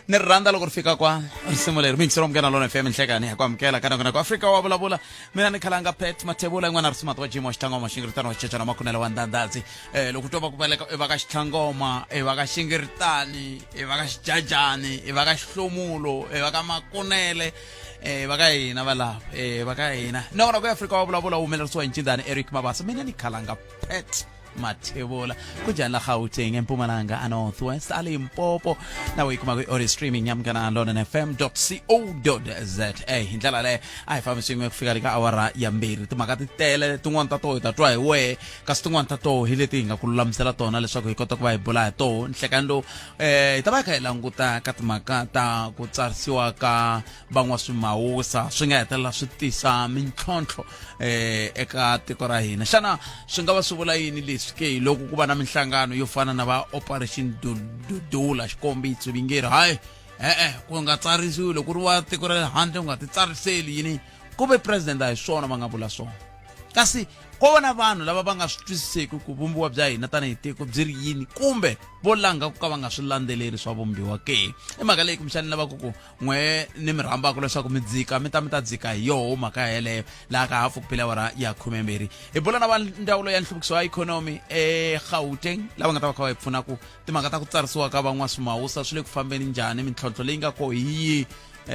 Ni ri rhandza loko ri fika kwa risimu leri miyingiselo Munghana Lona FM nhlekani hi ku amukela ka nakona ku Afrika wa vulavula. Mina ni khalanga Pet Mathebula yin'wana risimu wa Jim wa Xitlangoma Xingiritani wa Xichechana Makunele wa Ndandadzi. Loko twa va ku veleka i va ka Xitlangoma, i va ka Xingiritani, i va ka Xijajani, i va ka Xihlomulo, i va ka Makunele, va ka hina valava, va ka hina. Nakona ku Afrika wa vulavula wu humelerisiwa hi Ncindani Eric Mabasa. Mina ni khalanga Pet Mathebula. Kunjani la Gauteng, eMpumalanga, aNorth West, aLimpopo, nawe yi kuma kwi-audio streaming ya Munghana Lonene FM co za. Hi ndlela leyo a hi fambi swin'we ku fika le ka awara ya 2. Timhaka ti tele, tin'wana ta toho hi ta twa hi wehe, kasi tin'wana ta toho hi leti hi nga ku lulamisela tona leswaku hi kota ku va hi bula hi toho nhlekani lowu. Hi ta va hi kha hi languta ka timhaka ta ku tsarisiwa ka van'waswimawusa, swi nga hetelela swi tisa mintlhontlho eka tiko ra hina. Xana swi nga va swi vula yini leswi ke loko ku va na minhlangano yo fana na va Operation Dudula, xikombiso vingeri hayi e-e ku nga tsarisiwi loko ku ri wa tiko ra le handle u nga ti tsariseli yini, ku ve president a hi swona va nga vula swona, kasi ko va na vanhu lava va nga swi twisiseki ku vumbiwa bya hina tanihi tiko byi ri yini, kumbe vo langa ku ka va nga swi landzeleri swa vumbiwa ke. I mhaka leyi kumbexani lavaka ku n'we ni mi rhambaka leswaku mi dzika mi ta mi ta dzika hi yoho mhaka yeleyo laha ka hafu ku phela awara ya 12. Hi bula na va ndzawulo ya nhluvukiso wa ikhonomi eGauteng lava nga ta va kha va hi pfuna ku timhaka ta ku tsarisiwa ka van'waswimawusa swi le ku fambeni njhani, mintlhontlho leyi nga koho hi yihi,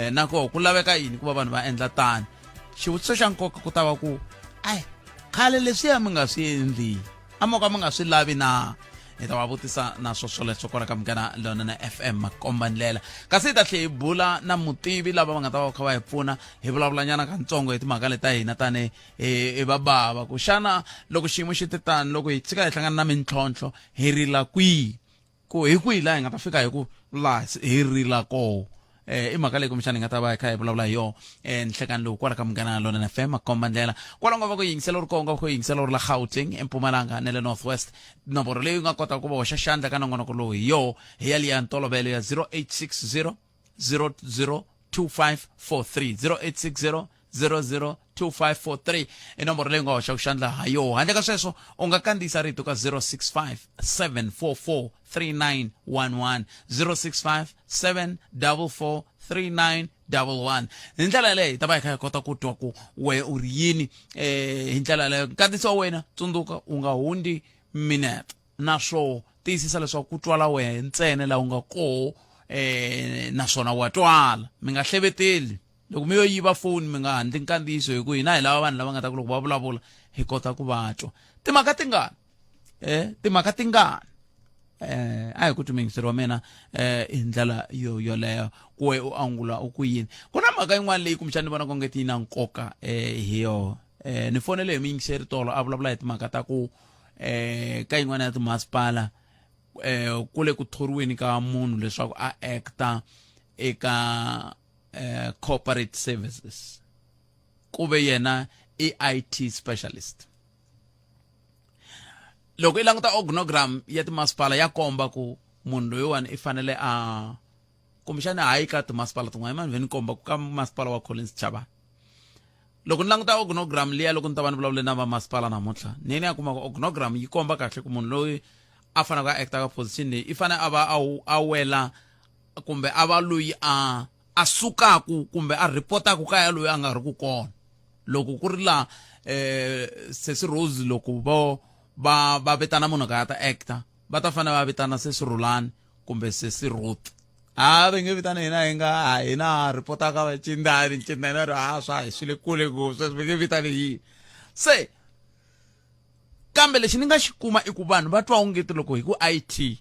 na koho ku laveka yini ku va vanhu va endla tani. Xivutiso xa nkoka ku ta va ku ai khale leswiya mi nga swi endli, a mo ka mi nga swi lavi na? Hi ta va vutisa na swo swoleswo kwala ka Munghana Lonene FM makomba ndlela. Kasi hi ta tlhe hi bula na mutivi lava va nga ta va kha va hi pfuna hi vulavulanyana katsongo hi timhaka leti ta hina tani hi va bava ku xana loko xiyimo xi te tani, loko hi tshika hi hlangana na mintlhontlho hi rila kwihi, ku hi kwihi laha hi nga ta fika hi ku laha hi rila koho. I mhaka leyi kumbexana hi nga ta va hi kha hi vulavula hi yona nhlekani lowu kwala ka Munghana Lonene FM makomba ndlela. Kwala u nga va ku yingisela u ri kona, u nga va ku yingisela u ri la Gauteng, eMpumalanga na le North West, nomboro leyi u nga kotaka ku va hoxa xandla ka nongonoko lowu hi yoho hi yaliya ntolovelo ya 0860 00 2543, 0860 002543 i nomboro leyi u nga hoxaka xandla ha yoho. Handle ka sweswo u nga kandziyisa rito ka 065 744 3911, 065 744 3911. Hi ndlela yaleyo hi ta va hi kha hi kota ku twa ku we u ri yini hi ndlela yaleyo. Nkandziyiso wa wena tsundzuka u nga hundzi minete, naswo tiyisisa leswaku ku twala wehe ntsena laha u nga koho, naswona wa twala, mi nga hleveteli. Loko mi yo yiva foni mi nga handli nkandziyiso, hi ku hina hi lava vanhu lava nga ta ku loko va vulavula hi kota ku va twa. Timhaka tingani timhaka tingani a hi ku twi muyingiseri wa mina hi ndlela yo yoleyo ku we u angula u ku yini. Ku na mhaka yin'wana leyi kumbexana ni vonaka onge ti yi na nkoka hi yoho. Ni fonele hi muyingiseri tolo a vulavula hi timhaka ta ku ka yin'wana ya timasipala ku le ku thoriweni ka munhu leswaku a acta eka corporate services, ku ve yena i IT specialist. Loko i languta organogram ya timasipala ya komba ku munhu loyiwani i fanele a kumbexana hayi ka timasipala tin'wana mani ni komba ku ka masipala wa Collins Chabane. Loko ni languta organogram liya, loko ni ta va ni vulavule na vamasipala namuntlha, ni ni ya kuma ku organogram yi komba kahle ku munhu loyi a faneleke a acta ka position leyi i fanele a va a wela kumbe a va loyi a sukaku kumbe a reportaku kaya loyi a nga ri ku kona. Loko ku ri la Sesi Rose, loko vo va vitana munhu ka ya ta acta, va ta fanele va vitana Sesi Rhulani kumbe Sesi Ruth. A va nge vitani hina, hi nga hina reportaka va Cindani, Cindani a ri a swa hi swi le kule ngopfu sweswi, va nge vitani yini se. Kambe lexi ni nga xi kuma i ku vanhu va twa ongeti loko hi ku IT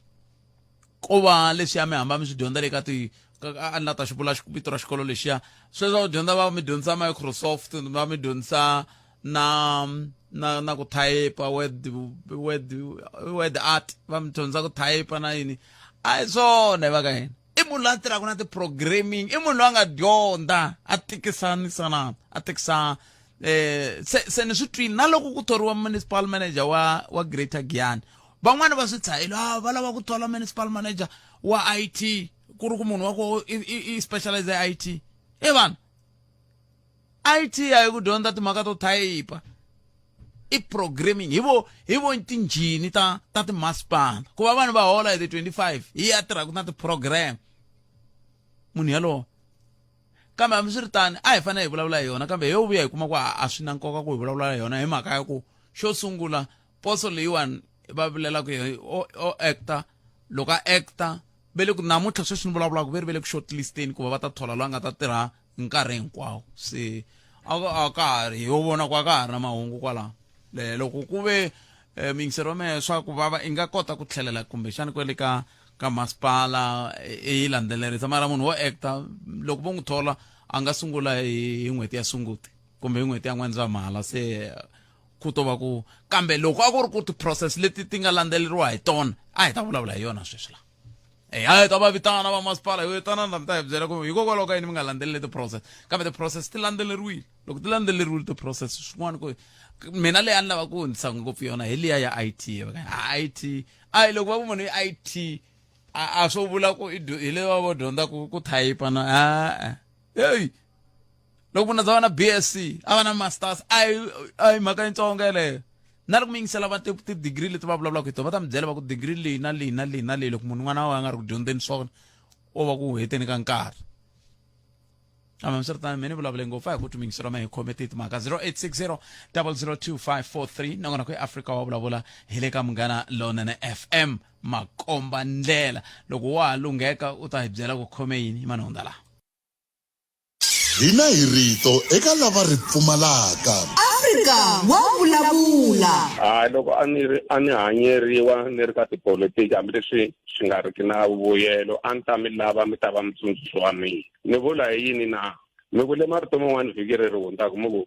ko va leswiya mi hamba mi swi dyondza le ka ti a ni la ta xi vula vito ra xikolo lexiya sweswo va dyondza, va mi dyondzisa Microsoft, va mi dyondzisa na ku type word art, va mi dyondzisa ku type na yini. A hi swona hi va ka hina. I munhu loyi a tirhaka na ti-programming, i munhu loyi a nga dyondza a tikisanisana a tikisa se ni swi twini na loko ku thoriwa municipal manager wa Greater Giyani, van'wani va swi tshahile, ah, va lava ku thola municipal manager wa IT, ku ri ku munhu wa ko i specialize IT. E vanhu, IT a hi ku dyondza timhaka to type, i programming. Hi vo tinjhini ta timasipala ku va vanhu va hola hi ti 25 hi ya tirhaka na ti-program. Munhu yalowo. Kambe hambiswiritano a hi fanele hi vulavula hi yona, kambe hi yo vuya hi kuma ku a swi na nkoka ku hi vulavula hi yona hi mhaka ya ku xo sungula poso leyiwani va vulelaka yona o actor loko a actor ve le ku namuntlha sweswi ni vulavulaka ve ri ve le ku shortlisteni ku va va ta thola loyi a nga ta tirha nkarhi hinkwawo. Se a ka ha ri hi yo vona ku a ka ha ri na mahungu kwalaho. Loko ku ve muyingiseri wa mehe swa ku vava i nga kota ku tlhelela kumbexani kwale ka masipala i yi landzelerisa, mara munhu wo actor loko vo n'wi thola a nga sungula hi n'hweti ya Sunguti kumbe hi n'hweti ya N'wendzamhala, se ku to va ku kambe loko a ku ri ku ti-process leti ti nga landzeleriwa hi tona a hi ta vulavula hi yona sweswi la. E a hi ta va vitana va masipala hi vitana mi ta hi byela ku hikokwalaho ka yini mi nga landzeleli ti-process, kambe ti-process ti landzeleriwile. Loko ti landzeleriwile ti-process swin'wana ku mina leyi a ni lava ku hundzisa ngopfu yona hi liya ya IT. IT a hi loko va ku munhu i IT a swo vula ku hi le va vo dyondza ku thayipa na a heyi. Loko munhu a za va na BSc a va na masters a hi mhaka yitsongo yeleyo. Na loko mi yingisela va ti-degree leti va vulavulaka hi tona va ta mi byela va ku degree leyi na leyi na leyi na leyi loko munhu n'wana wa a nga ri ku dyondzeni swona o va ku heteni ka nkarhi. Kambe hambiswiritano mina ni vulavule ngopfu, a hi ku twi miyingiselo ma hi khome ti timhaka 0860 002543 nakona ku eAfrika wa vulavula hi le ka Munghana Lonene FM makomba ndlela. Loko wa ha lungheka u ta hi byela ku khome yini mani hundza laha. Hina hi rito eka lava ri pfumalaka. Afrika wa vulavula. Hayi, loko a ni ri a ni hanyeriwa ni ri ka tipolitiki, hambileswi swi nga riki na vuyelo, a ni ta mi lava mi ta va mutsundzuxi wa mina. Ni vula hi yini na? Mi vule marito man'wana vhiki leri hundzaka mi ku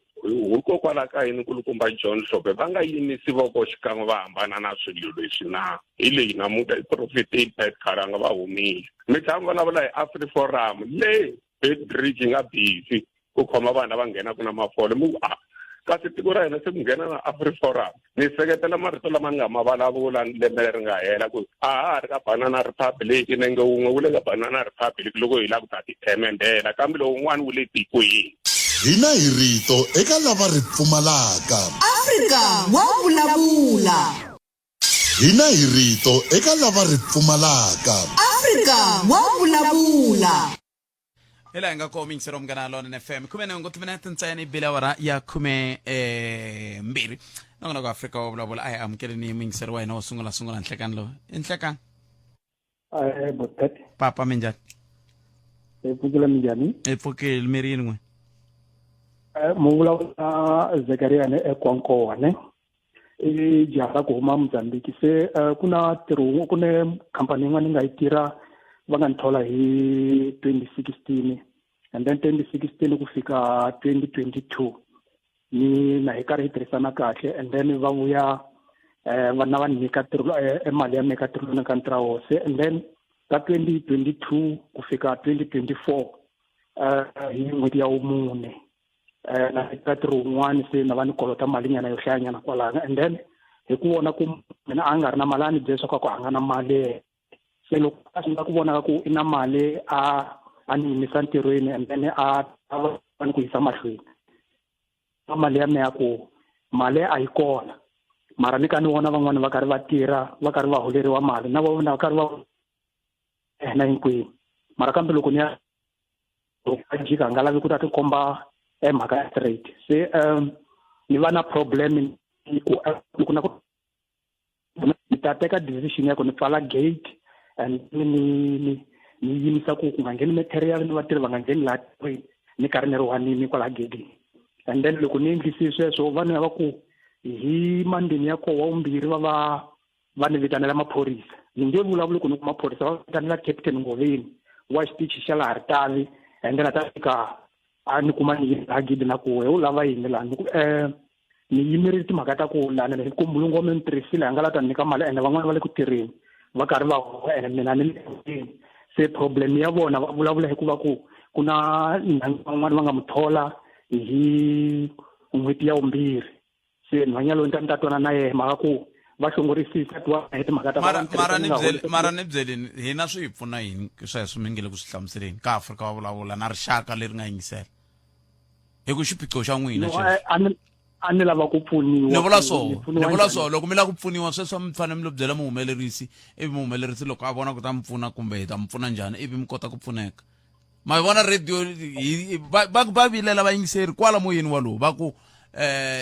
hikokwalaho ka yini nkulukumba John Hlophe va nga yimisi voko xikan'we va hambana na swilo leswi na? Hi leyi namuntlha i profitile Pat Khalanga va humile. Mi tlhela mi vulavula hi AfriForum leyi Beitbridge yi nga busy ku khoma vanhu lava nghenaka na mafole, mi ku a kasi tiko ra hina se ku nghena na AfriForum. Ni seketela marito lama ni nga ma vulavula lembe leri nga hela ku a ha ha ri ka Banana Republic, nenge wun'we wu le ka Banana Republic loko hi lava ku ta ti themendela, kambe lowun'wana wu le tikweni. Hina hi rito eka lava ri pfumalaka. Afrika wa vulavula. Hina hi rito eka lava ri pfumalaka. Afrika wa vulavula. Hi laha hi nga kona miyingiselo Munghana Lonene FM 18 timinete ntsena i bile awara ya khume mbirhi nakona ku Afrika wa vulavula. A hi amukeleni muyingiseri wa hina wo sungula sungula nhlekani lowu i nhlekani. Botet. Papa, minjhani? Hi pfukile, minjhani? Hi pfukile, mi ri yini n'we? Mu vulavula Zakaria ne eKwankone. I jaha ra ku huma Mozambique. Se ku na ntirho ku ne khampani yin'wana ni nga yi tirha va nga ni thola hi 2016, and then 2016 ku fika 2022 ni na hi karhi hi tirhisana kahle, and then va vuya va na va nyika ntirho mali ya mina ka ntirho lowu ka ni tirha wona se, and then ka 2022 ku fika 2024 hi n'hweti ya vumune na ka ntirho wun'wani se na va ni kolota mali nyana yo hlayanyana kwalano, and then hi ku vona ku mina a nga ri na mali a ni byela leswaku a nga na mali, se loko a sungula ku vonaka ku i na mali a ni yimisa ntirhweni, and then a va ni ku yisa mahlweni ka mali ya mina ya ku mali a yi kona, mara ni ka ni vona van'wani va karhi va tirha va karhi va holeriwa mali na vona va karhi va hina hinkwenu, mara kambe loko ni ya a jika a nga lavi ku ta tikomba mhaka ya straight, se ni va na problem ku loko na ku ni ta teka decision ya ku ni pfala gate and ni yimisa ku nga ngheni material ni vatirhi va nga ngheni laha tikweni ni karhi ni ri wanini kwalaha gedeni, and then loko ni endlisi sweswo vanhu va ku hi mandini ya koho wa vumbirhi va ni vitanela maphorisa. Ni nge vulavuli ku ni ku maphorisa va vitanela Captain Ngoveni wa xitichi xa laha Ritavi, and then a ta fika a ni kuma ni yimi laha gidi na ku u lava yini laha, ni ku ni yimerile timhaka ta ku lani ni ku mulungu wa mina ni tirhisile a nga la ta ni nyika mali, ene van'wani va le ku tirheni va karhi va huwa ene mina ni le. Se problem ya vona va vulavula hikuva ku ku na van'wani va nga mu thola hi n'hweti ya vumbirhi, se nhwanyana loyi ni ta twana na yena mhaka ku va hlongorisisa twa hi timhaka ta mara ni byeleni hina swi hi pfuna yini sweswo mi nge le ku swi hlamuseleni ka Afrika wa vulavula na rixaka leri nga yingisela hi ku xiphiqo xa n'wina xexo? A ni lava ku pfuniwa. Ni vula so, ni vula so, loko mi lava ku pfuniwa sweswo mi fanele mi lo byela muhumelerisi, ivi muhumelerisi loko a vona ku ta mi pfuna kumbe hi ta mi pfuna njhani, ivi mi kota ku pfuneka. Ma yi vona radio va vilela vayingiseri kwala moyeni walowu va ku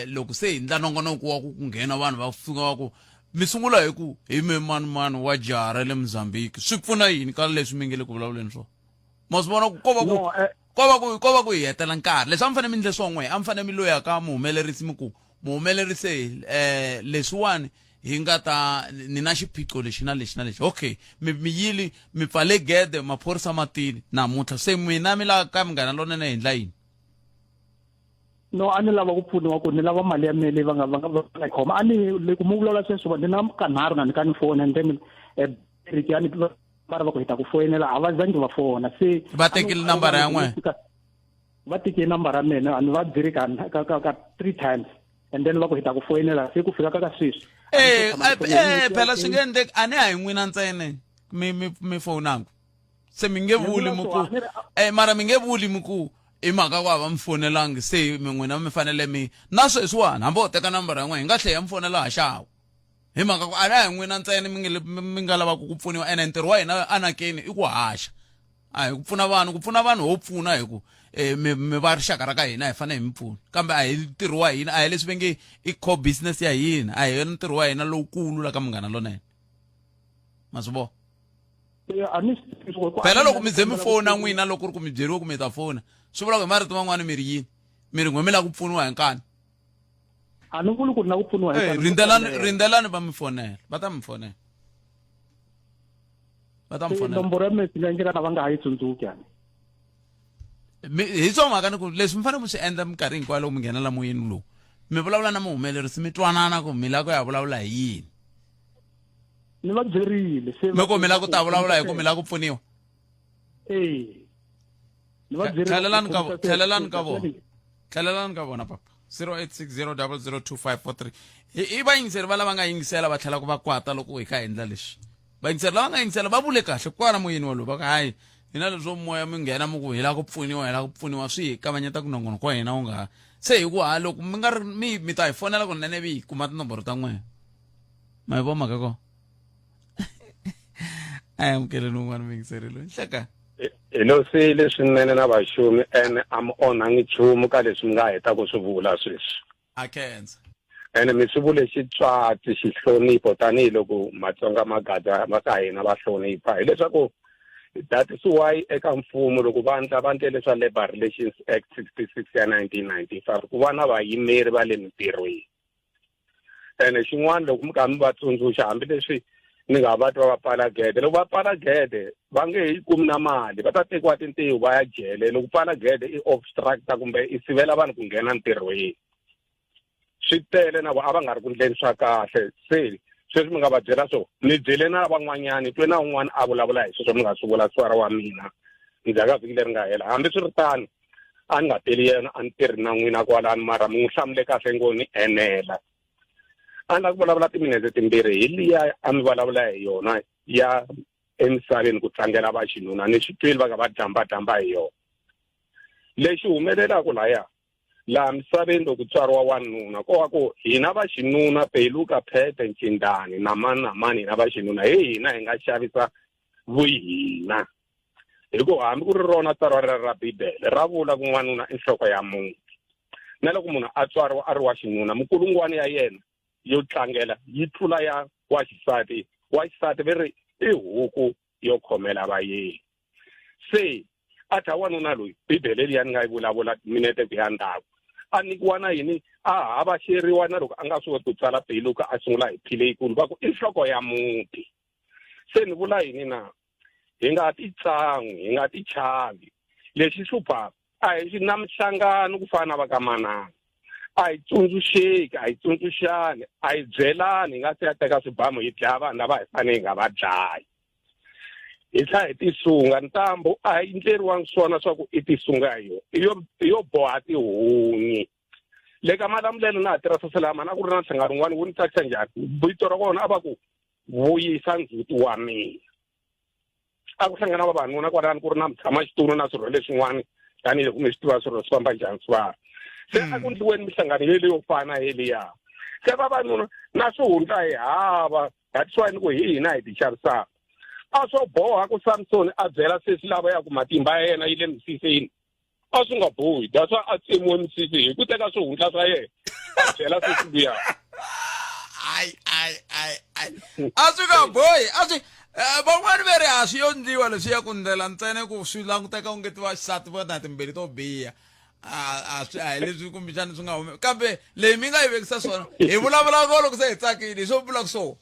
loko se hi ndla nongonoko wa ku ku nghena vanhu va fika va ku mi sungula hi ku hi me mani mani wa jaha ra le Mozambique swi pfuna yini ka leswi mi nge le ku vulavuleni swona ma swi vona ku ko va ku No, ko va ku hi hetela nkarhi leswi a mi fanele mi ndle swona n'we a mi fanele mi loya ka muhumelerisi mi ku muhumelerisi leswiwani hi nga ta ni na xiphiqo lexi na lexi na lexi okay mi yili mi pfale gede maphorisa ma tini namuntlha se mina mi lava ka Munghana Lonene hi ndla yini? No, a ni lava ku pfuniwa ku ni lava mali ya mina leyi va nga khoma. A ni le ku mu vulavula sweswo ni na kanharhu na ni ka ni fona and then Eric ya ni va ri va ku hi ta ku foyinela a va zangi va fona se Va tekile nambara ya n'wina? Va tekile nambara ya mina a ni va byeli ka three times and then va ku hi ta ku foyinela se ku fika ka sweswi. Phela swi nge endleki a ni a hi n'wina ntsena mi fowunaku se mi nge vuli mi ku mara mi nge vuli mi ku i mhaka ku a va mi fonelangi se mi n'wina mi fanele mi na sweswiwani hambi ho teka nambara ya n'wina hi nga tlhela hi mi fonela ha xawa hi mhaka ku a ni a hi n'wina ntsena mi nge mi nga lavaka ku pfuniwa ene ntirho wa hina anakeni i ku haxa a hi ku pfuna vanhu ku pfuna vanhu ho pfuna hi ku mi va rixaka ra ka hina hi fanele hi mi pfuna kambe a hi ntirho wa hina a hi leswi va nge i core business ya hina a hi yona ntirho wa hina lowukulu la ka Munghana Lonene ma swi vona. A ni swi tivi ku Phela loko mi ze mi fona n'wina loko ku ri ku mi byeriwe ku mi ta fona swi vula ku hi marito man'wani mi ri yini mi ri n'we mi lava ku pfuniwa hi nkani. A ni vuli ku ri na ku pfuniwa hi nkani. Rindzelani va mi fonela va ta mi fonela va ta mi fonela. Nomboro ya mina swi nga endleka na va nga ha yi tsundzuki yani. Hi swo mhaka ni ku leswi mi fanele mi swi endla minkarhi hinkwayo loko mi nghena la moyeni lowu mi vulavula na muhumelerisi mi twanana ku mi lava ku ya vulavula hi yini. Ni va byerile se mi ku mi lava ku ta vulavula hi ku mi lava ku pfuniwa. Eh. Ni va byerile Tlhelelani ka tlhelelani ka vona. Tlhelelani ka vona papa. 0860002543. I vayingiseri va lava nga yingisela va tlhela ku va kwata loko hi kha endla leswi. Vayingiseri lava nga yingisela va vule kahle kwala moyeni walowu va ku hayi hina leswo moya mi nghena mi ku hi lava ku pfuniwa hi lava ku pfuniwa swi hi kavanyeta ku nongonoko wa hina wu nga se hi ku ha loko mi nga ri mi ta hi fonela kunene vi hi kuma tinomboro ta n'wina. Ma yi vona mhaka kona. A hi amukeleni un'wana muyingiseri loyi. Nhleka. Hi lo sile swinene na vaxumi ene a mi onhangi nchumu ka leswi mi nga heta ku swi vula sweswi. A khensa. Ene mi swi vule xitswatsi xihlonipho tanihiloko Matsonga ma gadza va ka hina va hlonipha hileswaku that is why eka mfumo loko va ndla va ndle leswa Labour Relations Act 66 ya 1995 ku va na vayimeri va le mintirhweni. Ene xin'wana loko mi kha mi va tsundzuxa hambileswi ni nga va twa va pfala gede loko va pfala gede va nge yi kumi na mali va ta tekiwa tintiho va ya jele loko pfala gede i obstructa kumbe i sivela vanhu ku nghena ntirhweni swi tele na vo a va nga ri ku ndleni swa kahle se sweswi mi nga va byela swo mi byele na van'wanyani twe na un'wana a vulavula hi sweswo mi nga swi vula swara wa mina ndzhaku ka vhiki leri nga hela hambi swi ri tano a ni nga teli yena a ni tirhi na n'wina kwalano mara mi n'wi hlamule kahle ngo ni enela a ni lava ku vulavula timinete timbirhi hi liya a mi vulavula hi yona ya emisaveni ku tlangela va xinuna ni swi twile va ka va damba hi yona lexi humelelaka laya laha misaveni loko tswariwa wanuna ko wa ku hina va xinuna Peluka Phete Ncindani na mani na mani hina va xinuna hi hina hi nga xavisa vuhina hikuva hambi ku ri rona tsalwa rero ra Bibele ra vula ku n'wanuna i nhloko ya muti na loko munhu a tswariwa a ri wa xinuna mikulungwana ya yena yo tlangela yi tlula ya wa xisati wa xisati ve ri i huku yo khomela vayeni se a tha wanuna loyi Bibele liya ni nga yi vulavula minete ku ya ndzhaku a nyikiwa na yini a havaxeriwa na loko a nga swi koti ku tsala Peluka a sungula hi P leyikulu va ku i nhloko ya muti se ni vula yini na hi nga ti tsan'wi hi nga ti chavi lexi hluphaka a hi na mihlangano ku fana na va ka manana a hi tsundzuxeki a hi tsundzuxani a hi byelani hi nga se ya teka swibamu hi dlaya vanhu lava hi fanele hi nga va dlayi hi tlhela hi tisunga ntambu a hi ndleriwangi swona swa ku i tisunga hi yona i yo boha tihunyi le ka Malamulele na ha tirha sasalama na ku ri na nhlangano wun'wana wu ni tsakisa njhani vito ra kona a va ku vuyisa ndzhuti wa mina a ku hlangana vavanuna kwalani ku ri na mutshamaxitulu na swirho leswin'wana tanihiloko mi swi tiva swirho swi famba njhani swi va se a ku ndliweni mihlangano yeleyo fana yeliya se vavanuna na swihundla hi hava that's why ni ku hi hina hi ti xavisaka. A swo boha ku Samsoni a byela sesi lava ya ku matimba ya yena yi le misisini. A swi nga bohi, that's why a tsemiwe misisi hi ku teka swihundla swa yena a byela sesi luya. Ai ai ai ai. A swi nga bohi, a swi eh, van'wani ve ri a swi yo ndliwa leswi ya ku ndlela ntsena ku swi languteka onge ti vaxisati va na timbili to biha. A a swi a hi leswi kumbexana swi nga hume kambe leyi mi nga yi vekisa swona hi vulavula ngo loko se hi tsakile hi swo vulaka swona.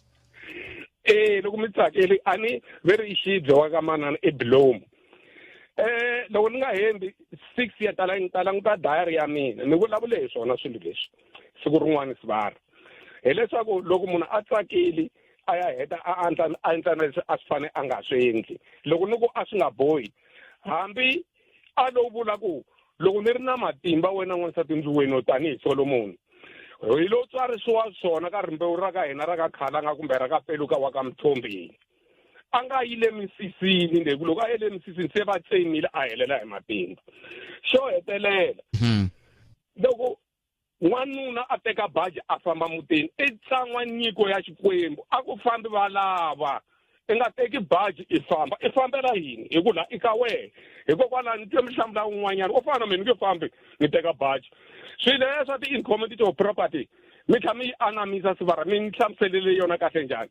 Eh loko mi tsakile a ni ve ri xibye wa ka manana i bilomu. Eh loko ni nga hembi 6 ya tala ni ta languta diary ya mina ni vulavule hi swona swilo leswi siku rin'wana sivara. Hileswaku loko munhu a tsakile a ya heta a endla a endla na leswi a swi fane a nga swi endli. Loko ni ku a swi nga bohi hambi a lo vula ku loko ni ri na matimba wena n'wansati ndzi weno tanihi Solomoni hi lo tswarisiwa swona ka rimbewu ra ka hina ra ka Khalanga kumbe ra ka Peluka wa ka Mthombeni a nga yi le misisini le loko a ye le misisini se va tsemile a helela hi matimba xo hetelela loko n'wanuna a teka baji a famba mutini i tsan'wa nyiko ya Xikwembu a ku fambi valava i nga teki baji i famba i fambela yini hi ku la i ka wehe hikokwalaho ni twe mi hlamula un'wanyana wo fana na mina ni nge fambi ni teka baji swilo leswa ti-incommunity of property mi tlha mi yi anamisa sivara mi ni hlamuselele yona kahle njhani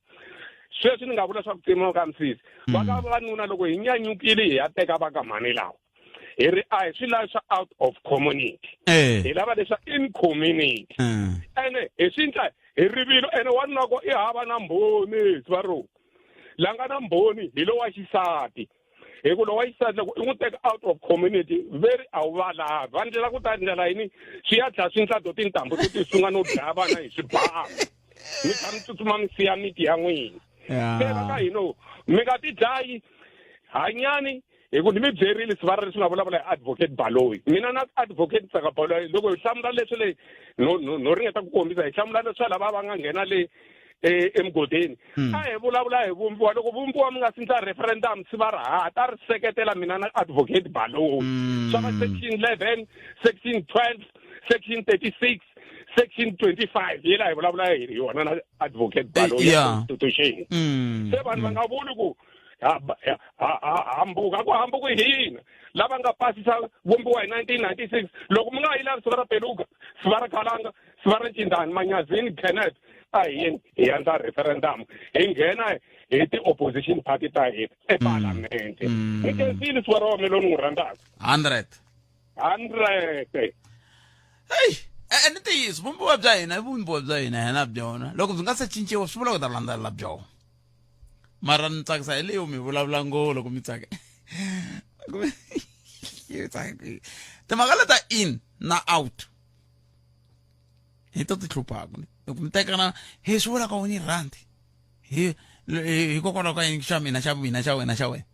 sweswi ni nga vula swa ku tsemiwa ka misisi va ka vavanuna loko hi nyanyukile hi ya teka va ka mhani lawa hi ri a hi swi lavi swa out of community hi lava leswa in community ene hi swi endla hi rivilo ene wanuna ko i hava na mbhoni siva ro la nga na mbhoni hi lowa xisati hi ku lowa xisati loko i n'wi teka out of community veri a wu va lavi va ndlela ku ta ndlela yini swi ya dlaya swintlado tintambu to ti sunga no dlaya vana hi swibamu mi tlha mi tsutsuma mi siya miti ya n'wina se va ka hina mi nga ti dlayi hanyani hi ku ni mi byerile sivara leswi nga vulavula hi advocate Baloyi mina na advocate Tsaka Baloyi loko hi hlamula leswi le no no no ringeta ku kombisa hi hlamula leswi lava va nga nghena le emugodini a hi vulavula hi vumbiwa loko vumbiwa mi nga si ndla referendum sivara ha ta ri seketela mina na advocate Baloyi swa va section 11 section 12 section 36 section 25 yi la hi vulavula hi yona na advocate Baloyi ya constitution se vanhu va nga vuli ku hambuka ku hambuki hina lava nga pasisa vumbiwa hi 1996 loko mi nga yi lavi siva ra Peluka siva ra Khalanga siva ra Ncindani Manyazini Kenneth a hi yeni hi endla referendum hi nghena hi ti-opposition party ta hina epalamende ni khensile siva ra wa mina lowu ni n'wi rhandzaka 100 100 heyi e ni ntiyiso vumbiwa bya hina i vumbiwa bya hina hina byona loko byi nga se cinciwa swi vula ku ta landzelela byona mara ni tsakisa hi leyo mi vulavula ngopfu loko mi tsaka timhaka leta in na out hi to ti hluphaka loko mi tekana he swi vulaka u ni rhandzi hi hikokwalaho ka yini xa mina xa mina xa wena xa wena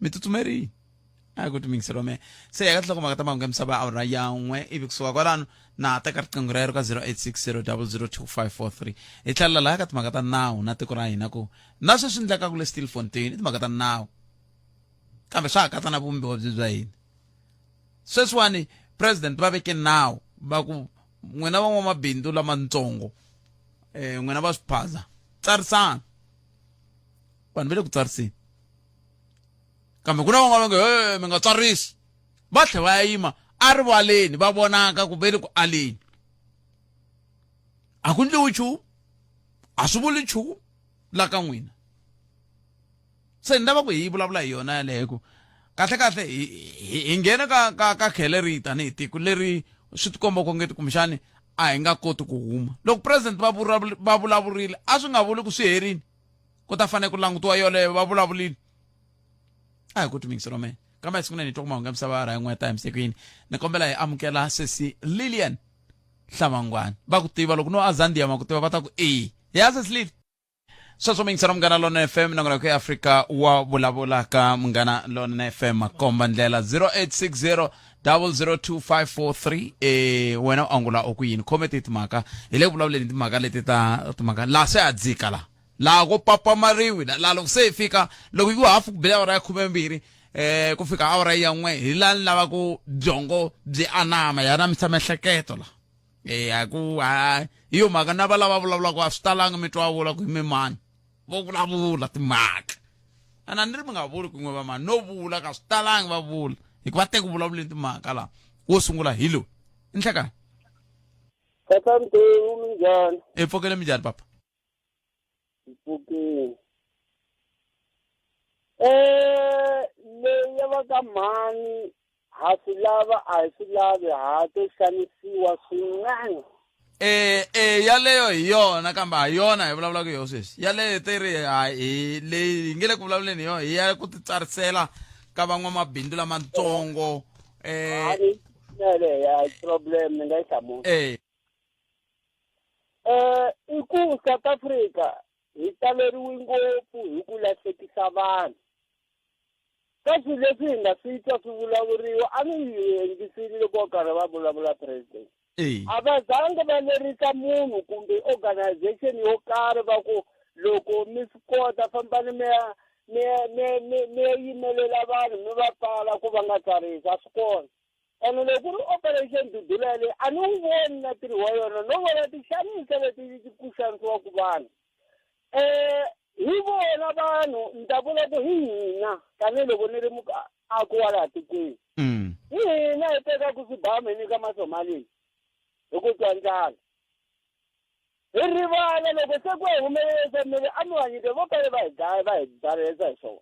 mi tsutsumerile a ku timingiselo me se ya ka tinhlokomhaka ta mahungu ya misava awara ya n'we ivi kusuka kwalano na teka riqingho rero ka 0860002543 hi tlhelela laha ka timhaka ta nawu na tiko ra hina ku na sweswi endlekaka le Stilfontein i timhaka ta nawu kambe swa ha katsa na vumbiwa byi bya hina sweswiwani president va veke nawu va ku n'wina van'wamabindzu lamatsongo um n'wina va swiphaza tsarisani vanhu va le ku tsariseni kambe ku na van'wana va nge he mi nga tsarisi va tlhe va ya yima a rivaleni va vonaka ku ve le ku aleni a ku ndliwi nchumu a swi vuli nchumu la ka n'wina se ni lava ku hi vulavula hi yona yaleyo ku kahle kahle hi nghene ka ka ka khele rihi tanihi tiko leri swi tikomba ku nge kumbexani a hi nga koti ku huma loko president va va vulavurile a swi nga vuli ku swi herini ku ta fanele ku langutiwa yoleyo va vulavurile a hi ku timingiselo me kambe siku ni twa ku mahungu ya misava ra yin'we times ekwini ni kombela hi amukela sesi Lilian Hlamangwani va ku tiva loko no azandia ma ku tiva va ta ku e ya sesi Lili sweswo mingiselo munghana lona fm nongonoko ya afrika wa vulavula ka munghana lona fm makomba ndlela 0860 002543 eh wena u angula u ku yini khome ti timhaka hi le ku vulavuleni timhaka leti ta timhaka laha se a dzika la laha ko papamariwi laha loko se hi fika loko yi hafu ku bela awara ya khumembirhi eh ku fika awara ya n'we hi laha ni lava ku byongo byi anama ya anamisa miehleketo la eh a ku hi yo mhaka na va lava vulavulaka a swi talanga mi twa vula ku hi mi mani. vo vulavula timhaka ana ni ri mi nga vuli kun'we va mani no vula ka swi talangi va vula hikuva te ku vulavuleni timhaka laha wo sungula hi lowu i nhlekani Tata Mtewu minjhani? E pfukele minjhani papa? Pfukile. Eh leyi ya va ka mhani ha swi lava a hi swi lavi ha to xanisiwa swinene. Eh eh yaleyo hi yona kambe ha yona hi vulavulaka hi yona sweswi yaleyo te ri hi leyi hi nge le ku vulavuleni hi yona hi ya ku titsarisela ka van'wamabindzu lamatsongo eh Nele ya problem ni nga yi hlamula. Eh. Eh i ku South Africa hi taleriwe ngopfu hi ku lahlekisa vanhu. Ka swilo leswi hi nga swi twa swi vulavuriwa a ni yi yingisile loko va karhi va vulavula president. A va zangi va lerisa munhu kumbe organization yo karhi va ku loko mi swi kota fambani mi ya mi ya mi mi mi ya yimelela vanhu mi va pfala ku va nga tsarisi a swi kona ene loko ku ri operation dudula yaleyo a ni wu voni na ntirho wa yona no vona tixanisa leti ku xanisiwaka vanhu um hi vona vanhu ni ta vula ku hi hina tanihiloko ni ri muaki wa laha tikweni mm. hi hina hi tekaku swibamu hi nyika masomalini hi ku twa ndlala hi rivala loko se ku humelelisa miri a mi va nyike vo kale va hi dlaya va hi baresa hi swona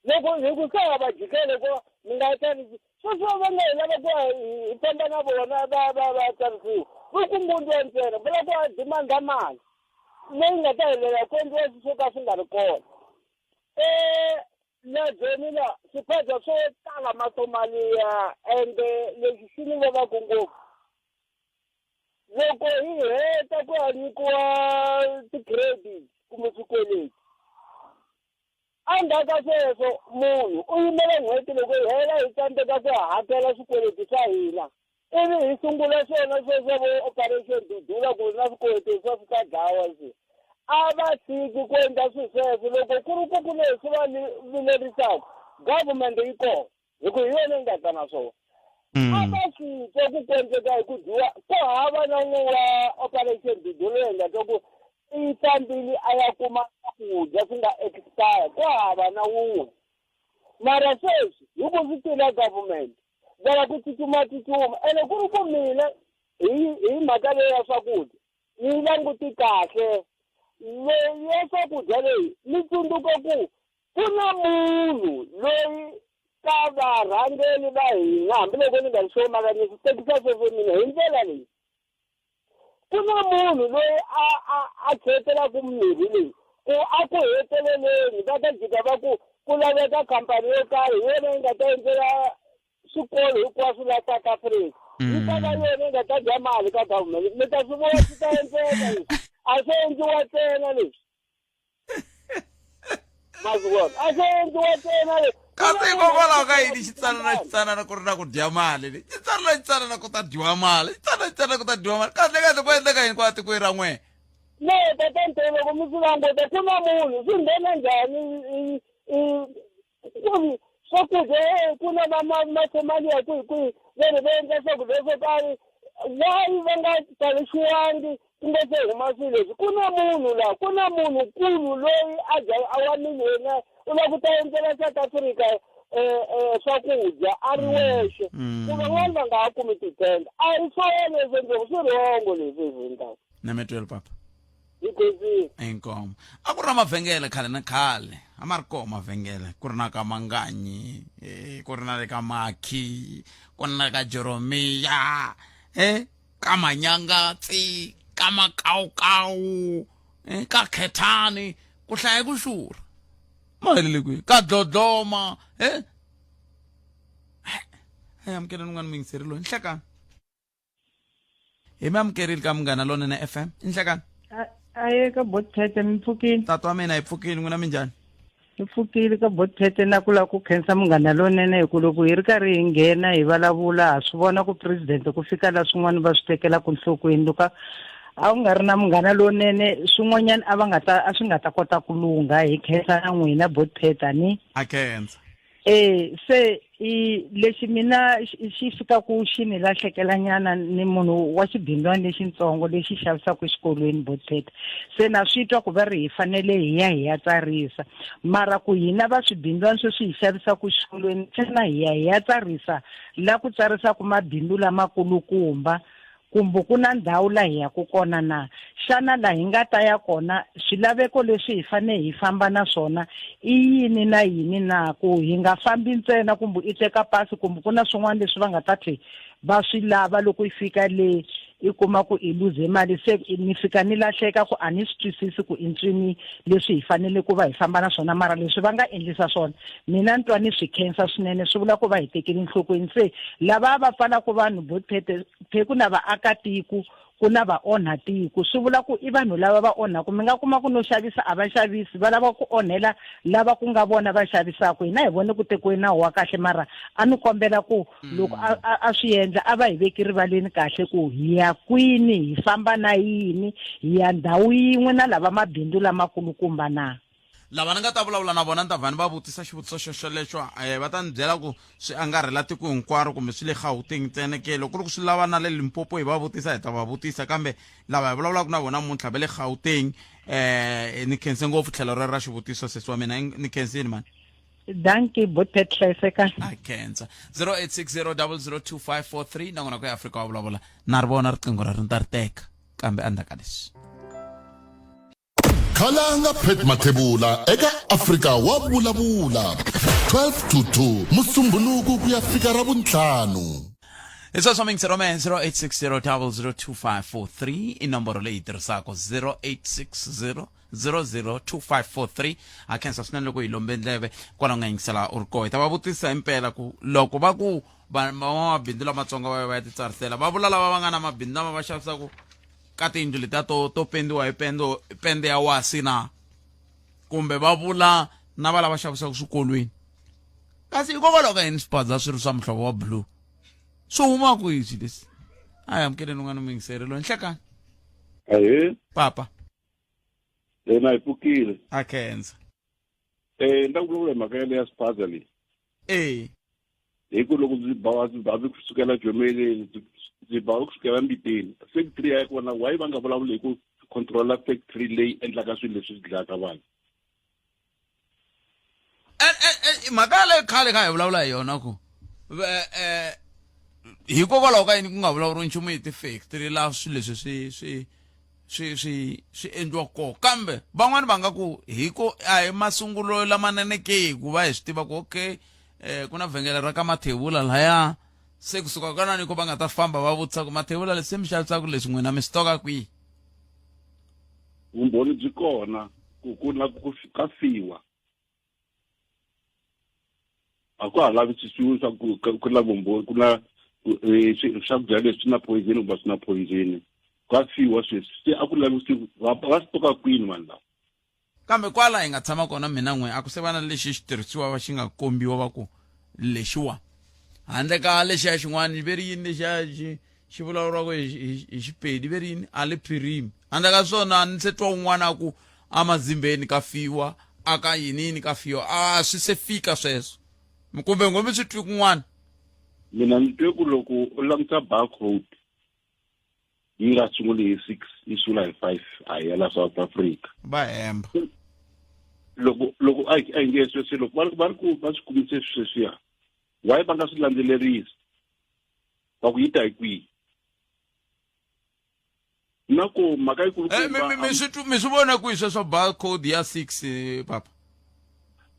loko hi ku se ha va jikele ko mi nga tsarisi sweswo va nga hi lava ku hi famba na vona va va va tsarisiwa i ku ngundiwa ntsena va lava ku a demanda mali leyi nga ta helela ku endliwa swi swo ka swi nga ri kona um la joni la swiphadza swo tala masomaliya ende lexi xi ni vavaka ngopfu loko hi heta ku ya nyikiwa ti-credit kumbe swikweleti endzhaku ka sweswo munhu u yimela n'hweti loko hi hela hi tsandzeka ku hakela swikweleti swa hina ivi hi sungula swona sweswo vo operation dudula ku na swikweleti swa swi ta dlawa se a va tshiki ku endla swilo sweswo loko ku ri ku ku leswi va vilerisaka government yi kona hi ku hi yona yi nga ta na swona mm. a va swi twa ku kondleka hi ku dyiwa ku hava na un'we wa operation dudula yi nga twa ku i fambile a ya kuma swakudya swi nga expire ku hava na wun'we mara sweswi hi ku swi tiva government va la ku tsutsuma tsutsuma ene ku ri ku mina hi hi mhaka leyi ya swakudya ni languti kahle leyi ya swakudya leyi ni tsundzuka ku ku na munhu loyi ka varhangeli va hina hambiloko ni nga ri sure mara ni swi tekisa sweswo mina hi ndlela leyi ku na munhu loyi a a a chetelaka mimirhi leyi ku a ku heteleleni va ta jika va ku ku laveka khampani yo karhi hi yona yi nga ta endlela swikolo hinkwaswo la South Africa yi ta va yona yi nga ta dya mali ka government mi ta swi vona swi ta endleka leswi a swi endliwa ntsena leswi ma swi vona a swi endliwa ntsena leswi kasi hikokwalaho ka yini xitsanana xitsanana ku ri na ku dya mali le xitsanana xitsanana ku ta dyiwa mali xitsanana xitsanana ku ta dyiwa mali kahle kahle ku endleka yini kwala tikweni ra n'wehe no tata nte loko mi swi languta ku na munhu swi nghena njhani swakudya eh, ku na masomalia kwihi kwihi vanhu va endla swakudya swo karhi why va nga tsarisiwangi ku nga se huma swilo leswi ku na munhu laha ku na munhu nkulu loyi a dya a wa millionaire u lava ku ta endlela South Africa eh, eh, swakudya a ri wexe mm. ku van'wana va nga ha kumi titende a hi swona leswi endleke swi rhongo leswi hi swi endlaka na metwelo papa Inkosi. Inkomo. A ku ri na mavhengele khale na khale. A ma ri kona mavhengele. Ku ri na ka Manganyi, eh, ku ri na le ka Makhi, ku ri na le ka Jeremiya, eh, ka Manyangatsi, ka Makawukawu, eh, ka Khethani, ku hlaya ku xurha. Ma helele kwihi? Ka Dlodloma, eh. Hey, amukeleni un'wana muyingiseri loyi. Nhlekani. Hi mi amukerile ka Munghana Lonene FM. I nhlekani. Aye ka botphete mi pfukile. Tata wa mina hi pfukile n'wina minjhani? Hi pfukile ka botphete na ku lava ku khensa Munghana Lonene hi ku loko hi ri karhi hi nghena hi vulavula ha swi vona ku president ku fika la swin'wana va swi tekelaka nhlokweni loko a wu nga ri na Munghana Lonene swin'wanyana a va nga ta a swi nga ta kota ku lungha hi khensa na n'wina botphete ni A khensa. Eh se I lexi mina xi fikaku xi ni lahlekela nyana ni munhu wa xibindzwana lexitsongo lexi xavisaka exikolweni Botpet. Se na swi twa ku va ri hi fanele hi ya hi ya tsarisa mara ku hina va swibindzwana sweswi hi xavisaka exikolweni xana hi ya hi ya tsarisa la ku tsarisaku mabindzu lamakulukumba kumbe ku na ndhawu la hi yaku kona na? Xana la hi nga ta ya kona swilaveko leswi hi fanele hi famba na swona i yini na yini na? Ku hi nga fambi ntsena kumbe i teka pasi kumbe ku na swin'wana leswi va nga ta tlhe va swi lava loko i fika le i kuma ku i luze mali se ni fika ni lahleka ku a ni swi twisisi ku i ntswini leswi hi fanele ku va hi famba na swona mara leswi va nga endlisa swona mina ni twa ni swi khensa swinene swi vula ku va hi tekele nhlokweni se lava va pfalaka vanhu botphete phe ku na vaakatiko ku na vaonha tiko swi vula ku i vanhu lava va onhaku mi nga kuma ku no xavisa a va xavisi va lava ku onhela lava ku nga vona va xavisaka hina hi vone ku tekiwe nawu wa kahle mara a ni kombela ku loko a swi endla a va hi veki rivaleni kahle ku hi ya kwini hi famba na yini hi ya ndhawu yin'we na lava mabindzu lamakulukumba na. Lava ni nga ta vulavula na vona ni ta vha ni va vutisa xivutiso xo xolexo um va ta ni byela ku swi angarhela tiko hinkwaro kumbe swi le Gauteng ntsena ke. Loko ku ri ku swi lava na le Limpopo hi va vutisa hi ta va vutisa kambe lava hi vulavulaka na vona namuntlha va le Gauteng. Um ni khense ngopfu tlhelo rero ra xivutiso sesi wa mina ni khensini mani. Dankie botpet hlayiseka. A khensa. 0860002543 nakona ku ya Afrika wa vulavula na ri vona riqingho ra ri ni ta ri teka kambe endzhaku ka leswi. Khalanga Pat Mathebula eka Afrika wa vulavula 12 to 2 Musumbhunuku ku ya fika Ravuntlhanu. Hi sweswo mingisero me 0860002543 i nomboro leyi tirhisaka 0860002543 ha khensa swinene loko hi lombe ndleve kwala u nga yingisela u ri koho hi ta va vutisa himpela ku loko va ku van'wamabindzu lamatsongo va ya va ya titsarisela va vula lava va nga na mabindzu lama va xavisaka ka tiyindlu letiya to to pendiwa hi pendo pende ya wasi na kumbe va vula na va lava xavisaka swikolweni kasi hikokwalaho ka yini swipadza swi ri swa muhlovo wa blue swi huma kwihi swilo leswi a hi amukeleni un'wana muyingiseri loyi nhlekani. Ahee. Papa. Yena hi pfukile. A khensa. Eh ni ta ku vulavula hi mhaka yaleyo ya swipadza leyi. Eh. Hi ku loko ndzi ba ndzi ba ku sukela jomeleni ndzi ba ku sukela mbiteni factory ya kona why va nga vulavuli hi ku controla factory leyi endlaka swilo leswi swi dlayaka vanhu. Mhaka yaleyo khale kha hi vulavula hi yona ku eh hikokwalaho ka yini ku nga vulavuriwi nchumu hi ti-factory laha swilo leswi swi swi swi swi swi endliwa kona kambe van'wani va nga ku hi ku a hi masungulo lamanene ke ku va hi swi tiva ku okay eh ku na vhengele ra ka Mathebula laya se kusuka kwanani ko va nga ta famba va vutisa ku Mathebula leswi mi xavisaka leswi n'wina mi swi toka kwihi. Vumbhoni byi kona ku ku na ku ka fiwa. A ka ha lavisisiwi swa ku ku na vumbhoni ku na eh, swakudya leswi swi na poison kumbe swi na poison ka fiwa sweswi se a ku lavisiwi va va swi toka kwini vanhu lava. Kambe kwala hi nga tshama kona mina n'we a ku se va na lexi xitirhisiwa va xi nga kombiwa va ku lexiwa handle ka lexiya xin'wana ve ri yini lexiya xi xi vulavuriwaka hi hi Xipedi ve ri yini a le phirimi handle ka swona ni se twa un'wana a ku amazimbeni ka fiwa a ka yini yini ka fiwa a swi se fika sweswo kumbe ngo mi swi twi kun'wana. Mina ni twe ku loko u languta barcode yi nga sunguli hi 6 yi sungula hi 5 a hi ya la South Africa. Va hemba. Loko loko a hi nge sweswi loko va ri ku va swi kumise sweswiya why va nga swi landzelerisi va ku yi ta hi kwihi na ku mhaka yikulukumba eh, mi swi vona kwihi sweswo barcode ya 6 eh, papa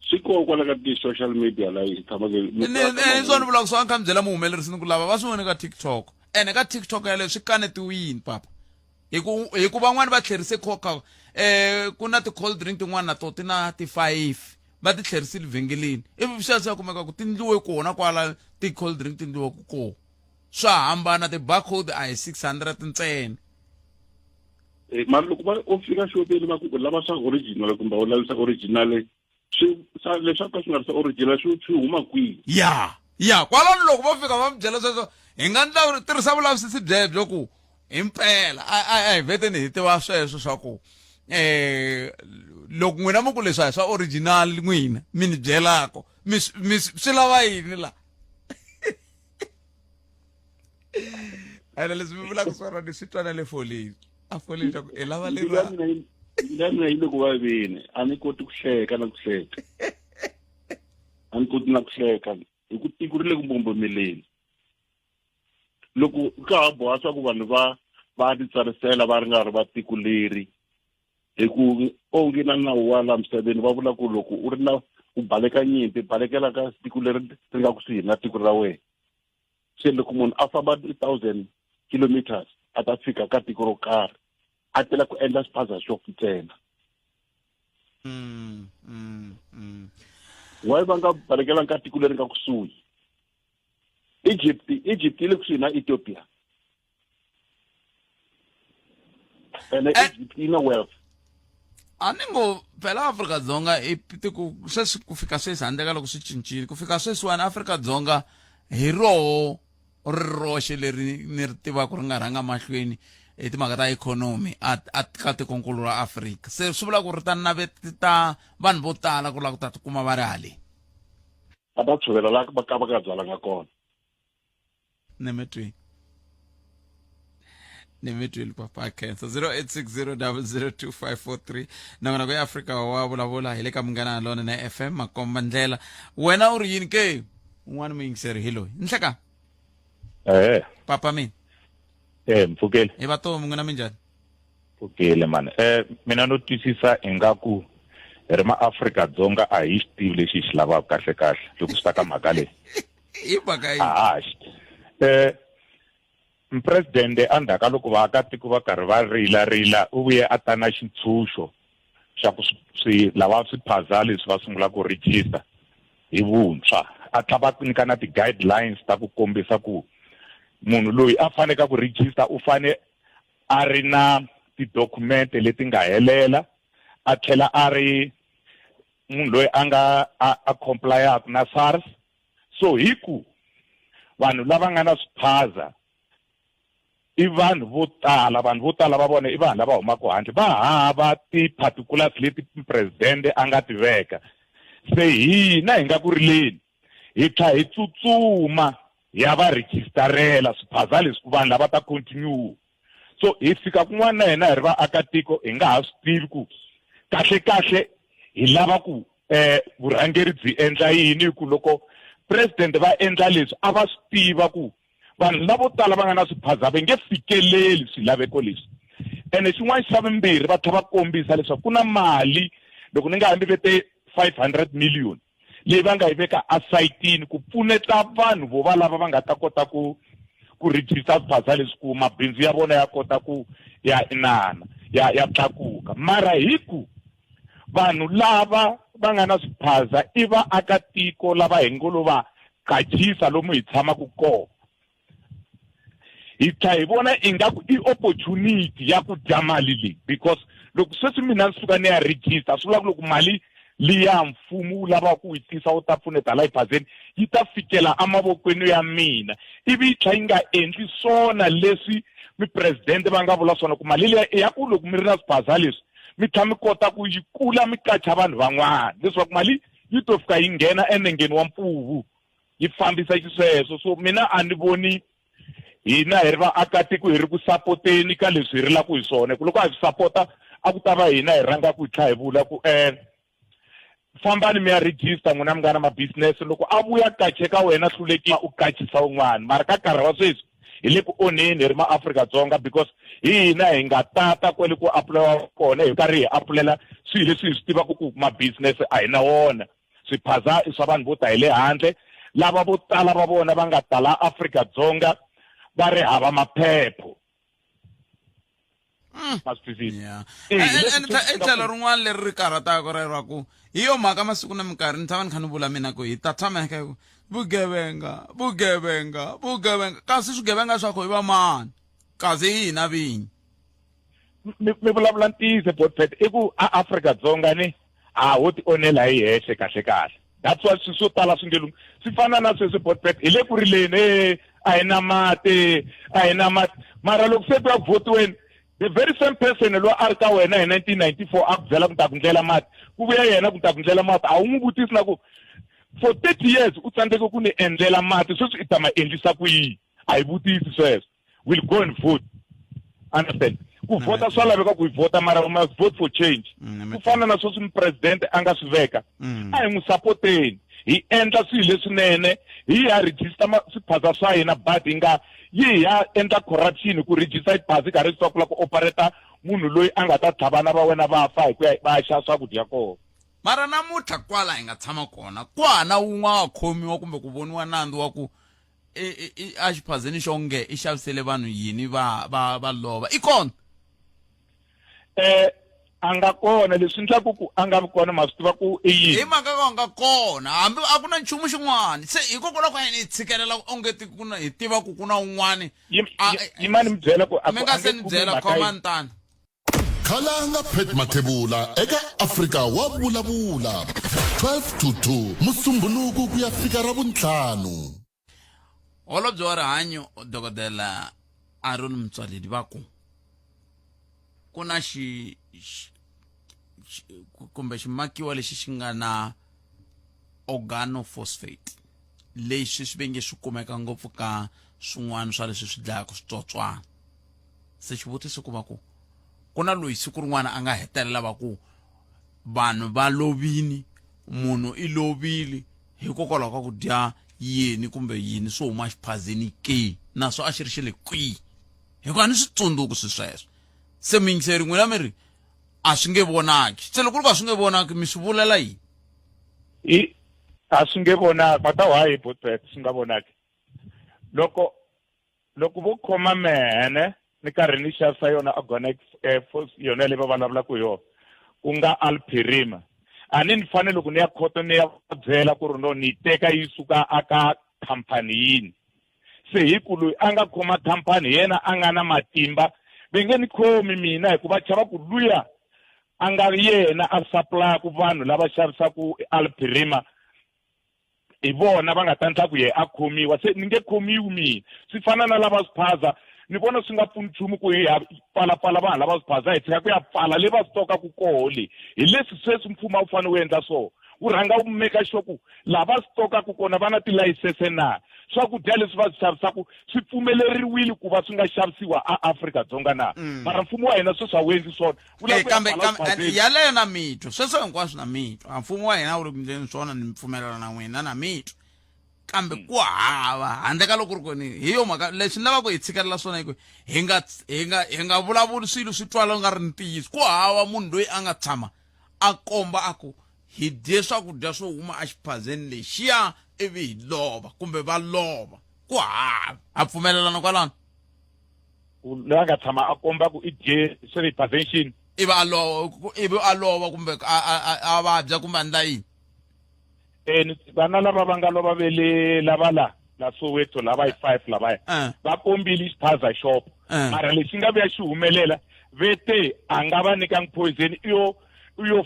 swi kona kwala ka ti-social media la hi tshamaka ni swona vulaka swa kha mi byela muhumelerisi ni ku lava va swi vone ka TikTok ene ka TikTok yaleyo swi kanetiwini papa hi ku hi ku van'wani va tlherise coca eh ku na ti-cold drink tin'wana na to ti na ti-five va ti tlherisile vhengeleni ivi swi ya swi ya kumeka ku ti ndliwe kona kwala ti-cold drink ti ndliweke kona swa hambana ti-barcode a hi 600 ntsena. Eh, mara loko va u fika xopeni va ku u lava swa original kumbe u lavi swa original swi swa leswi ka swi nga ri swa original swi swi huma kwihi ya ya kwalano loko vo fika va mi byela sweswo hi nga ndla tirhisa vulavisisi byebyo ku himpela a a a hi vheteni hi tiva sweswo swa ku eh loko n'wina mi ku leswi a hi swa original n'wina mi ni byelako mi mi swi lava yini la. Ene leswi mi vulaka swona ni swi twa na le foleni a foleni swa ku i lava Mbilu ya lera mina yi- mbilu ya mina yi le ku vaveni a ni koti ku hleka na ku hleka a ni koti na ku hleka hi ku tiko ri le ku mbombomeleni loko ka ha boha swa ku vanhu va va titsarisela va ri nga ri va tiko leri hi ku onge na nawu wa laha misaveni va vula ku loko u ri na u baleka nyimpi balekela ka tiko leri ri nga kusuhi na tiko ra wena se loko munhu a famba 3000 kilometers a ta fika ka tiko ro karhi a tela ku endla xiphaza xo ntsena. Why va nga balekelanga ka tiko leri nga kusuhi? Egypt Egypt yi le kusuhi na Ethiopia ene Egypt yi na wealth. A ni ngo phela Afrika-Dzonga i tiko sweswi ku fika sweswi handle ka loko swi cincile ku fika sweswiwani Afrika-Dzonga hi roho ri roxe leri ni ri tivaka ri nga rhanga mahlweni hi timhaka ta ikhonomi a a ka tikonkulu ra Afrika se swi vula ku ri ta navetisa vanhu vo tala ku lava ku ta tikuma va ri haleni. Va ta tshovela la va ka va nga byalanga kona. Ni mi twini ni mi twile papa khensa 0860002543 nongonoko ya Afrika wa vulavula hi le ka Munghana Lonene FM makomba ndlela wena u ri yini ke un'wana muyingiseri hi loyi nhleka Eh, papa mina eh mpfukele. Hi vatomi n'wina minjhani? Pfukele mani. Eh mina no twisisa ingaku hi ri maAfrika Dzonga a hi xi tivi lexi hi xi lavaka kahle kahle loko swi ta ka mhaka leyi. Hi mhaka yi. A ha xi. Eh Presidente endzhaku ka loko vaakatiko va karhi va rila rila u vuye a ta na xintshunxo xa ku swi lava swiphaza leswi va sungula ku register hi vuntshwa a tlha va nyika na ti-guidelines ta ku kombisa ku munhu loyi a faneleke ku register u fane a ri na tidokhumente leti nga helela a tlhela a ri munhu loyi a nga a complyaka na SARS so hi ku vanhu lava nga na swiphaza i vanhu vo tala vanhu vo tala va vona i vanhu lava humaka handle va hava ti-particulars leti presidente a nga ti veka se hina hi nga ku rileni hi tlha hi tsutsuma hi ya va registerela swiphaza leswi ku vanhu lava ta continue so hi fika kun'wana na hina hi ri vaakatiko hi nga ha swi tivi ku kahle kahle hi lava ku eh vurhangeri byi endla yini hi ku loko president va endla leswi a va swi tiva ku vanhu lavo tala va nga na swiphaza va nge fikeleli swilaveko leswi ene xin'wana xa vumbirhi va tlhela va kombisa leswaku ku na mali loko ni nga hambi vete 500 million leyi va nga yi veka asayitini ku pfuneta vanhu vo va lava va nga ta kota ku ku register swiphaza leswi ku mabindzu ya vona ya kota ku ya inana ya ya tlakuka mara hi ku vanhu lava va nga na swiphaza i vaakatiko lava hi ngo lo va qachisa lomu hi tshamaka kona hi tlha hi vona ingaku i opportunity ya ku dya mali leyi because loko sweswi mina ni suka ni ya register swi vula ku loko mali liya mfumo wu lavaka ku yi tisa wu ta pfuneta la ephazeni yi ta fikela emavokweni ya mina ivi yi tlha yi nga endli swona leswi mipresidente va nga vula swona ku mali liya i ya ku loko mi ri na swiphaza leswi mi tlha mi kota ku yi kula mi qacha vanhu van'wana leswaku mali yi to fika yi nghena enengeni wa mpfuvu yi fambisa xisweswo so mina a ni voni hina hi ri vaakatiko hi ri ku sapoteni ka leswi hi rilaka hi swona ku loko a hi swi sapota a ku ta va hina hi rhangaka hi tlha hi vula ku um fambani mi ya register n'wina mi nga na ma-business loko a vuya kache ka wena hlulekile u kachisa un'wana mara ka nkarhi wa sweswi hi le ku onheni hi ri maAfrika-Dzonga because hi hina hi nga tata kwele ku apulayiwa kona hi karhi hi apulela swilo leswi hi swi tivaka ku ma-business a hi na wona swiphaza i swa vanhu vo ta hi le handle lava vo tala va vona va nga tala Afrika-Dzonga va ri hava maphepho ma swi twisisa Yeah. Eh, And- leswi and swi i tlhelo rin'wana leri ri karhataka rero ra ku hi yo mhaka masiku na minkarhi ni tshama ni kha ni vula mina ku hi ta tshama hi kha hi ku vugevenga vugevenga vugevenga kasi swigevenga swa ku i va mani kasi hi hina vinyi mi mi vulavula ntiyiso botpet i ku a Afrika-Dzonga ni a ho ti onhela hi hexe kahle kahle that's why swilo swo tala swi nge lunghi swi fana na sweswi botpet hi le ku rileni e a hi na mati a hi na mati mara loko se ku ya ku votiweni the very same person loyi a ri ka wena hi 1994 a ku byela ku ta ku ndlela mati ku vuya yena ku ta ku ndlela mati a wu n'wi vutisi na ku for 30 years u tsandzeke ku ni endlela mati sweswi i ta ma endlisa ku yini A hi vutisi sweswo, we'll go and vote, understand? Ku vhota swa laveka ku hi vhota, mara we must vote for change. Ku fana na sweswi mupresidente a nga swi veka, a hi n'wi sapoteni, hi endla swilo leswinene, hi ya register swiphaza swa hina, but hi nga yi hi ya endla corruption ku register xiphaza i karhi swi ku la ku operata munhu loyi a nga ta tlha vana va wena va fa hi ku ya va ya xava swakudya kona. Mara namuntlha kwala hi nga tshama kona ku hava wun'we a khomiwa kumbe ku voniwa nandzu wa ku a xiphazeni xo nge i xavisele vanhu yini va va va lova, i kona? A nga kona. Leswi endlaku ku a nga vi kona, ma swi tiva ku i yini? Hi mhaka ka nga kona, hambi a ku na nchumu xin'wana, se hikokwalaho ka yini hi tshikelela onge ti ku na hi tiva ku ku na un'wani? Yimani mi byela ku a mi nga se ni byela, khomani tani. Khalanga Pat Mathebula eka Afrika wa vulavula 12 to 2 Musumbhunuku ku ya fika Ravuntlhanu. Holobye wa rihanyo Dokodela Aaron Motsoaledi va ku ku na xi, xi, xi kumbe ximakiwa lexi xi nga na organophosphate leswi swi venge swi kumeka ngopfu ka swin'wana swa leswi swi dlayaka switsotswana. Se xivutiso ku va ku ku na loyi siku rin'wana a nga hetelela va ku vanhu va lovini, munhu i lovile hikokwalaho ka ku dya yini kumbe yini swo huma xiphazeni ke, naswo a xi ri xi le kwihi? Hikuva a ni swi tsundzuki swi sweswo. Se muyingiseri, n'wina mi ri a swi nge vonaki, se loko ku ri ku a swi nge vonaki, mi swi vulela yini? I a swi nge vonaki mata why botbet swi nga vonaki loko loko vo khoma mehene ni karhi ni xavisa yona organic yona leyi va vulavulaka hi yona, ku nga alpirima, a ni ni fanele loko ni ya khoto ni ya byela ku ri no ni yi teka yi suka aka khampani yini. Se hi ku loyi a nga khoma khampani hi yena a nga na matimba, ve nge ni khomi mina hikuva chava ku luya a nga yena a supply-aku vanhu lava xavisaka alpirima hi vona va nga ta endla ku ye a khomiwa, se ni nge khomiwi mina. Swi fana na lava swiphaza, ni vona swi nga pfuni nchumu ku hi ya pfalapfala vanhu lava swiphaza, hi tshika ku ya pfala le va swi tokaku koho. Le hi leswi sweswi mfumo a wu fanele wu endla swona, wu rhanga wu make sure ku lava swi tokaku kona va na tilayisense na, swakudya leswi va swi xavisaku swi pfumeleriwile ku va swi nga xavisiwa a Afrika-Dzonga na. Mara mfumo wa hina sweswi a wu endli swona. Wu lava ku ya kambe pfala kambe swiphazeni. Yaleyo na mitwa, sweswo hinkwaswo na mitwa, a mfumo wa hina wu ri ku endleni swona, ni pfumelana na n'wina na mitwa, kambe ku hava handle ka loko ri koni. Hi yo mhaka leswi ni lavaka hi tshikelela swona, hi ku hi nga vulavuli swilo swi twala u nga ri ntiyiso. Ku hava munhu loyi a nga tshama a komba a ku hi dye swakudya swo huma exiphazeni lexiya ivi hi lova kumbe va lova, ku hava. Ha pfumelelana kwalano? Loyi a nga tshama a komba ku i dye swa le prevention ivi a lova, ivi a lova kumbe a vabya kumbe a ndla yini? Ni vana lava va nga lova ve le lava la la Soweto, lava hi five lavaya, va kombile xiphaza shop, mara lexi nga vuya xi humelela, ve te a nga va nyikangi poison, i yo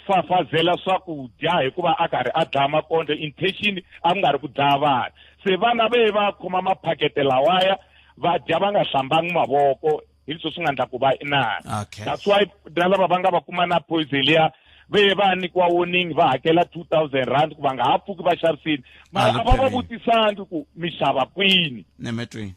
fafazela swakudya hikuva a karhi a dlaya makondlo, intention a ku nga ri ku dlaya vana. Se vana ve va khoma maphakete lawaya va dya va nga hlambangi mavoko, hi leswi swi nga endla ku va inana. That's why na lava va nga va kuma na poison liya, ve va nyikiwa warning, va hakela R2000 ku va nga ha pfuki va xavisini, mara a va va vutisangi ku mi xava kwini. Nemetweni.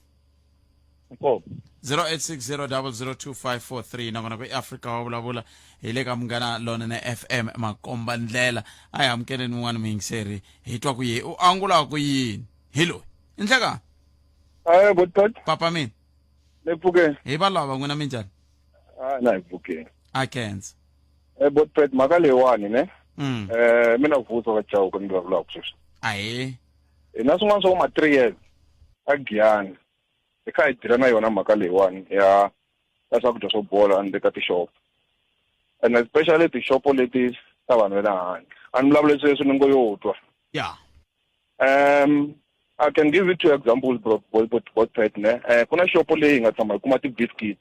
Inkomu. 0860002543, nakona ku iAfrika wa vulavula hi le ka Munghana Lonene FM, makomba ndlela. A hi amukeleni un'wana muyingiseri, hi twa ku ye u angula ku yini. Hi loyi i ndleka. Hayi, botpat. Papa mina. Le pfukeni. Hi va lava n'wina, minjhani? Ah, na hi pfukeni. A khensa. Botpat, mhaka leyiwani ne. Mina vuso ka Chauke ni vulavulaka sweswi. Ahee. Hi na swin'wana swa ma 3 years a Giyani. Hi kha hi deal na yona mhaka leyiwani ya swakudya swo bola handle ka tixopo. And especially tixopo leti ta vanhu va le handle. A ni vulavuli sweswi ni ngo yo twa. I can give you two examples, bro, bro, ne. Ku na xopo leyi hi nga tshama hi kuma ti-biscuit.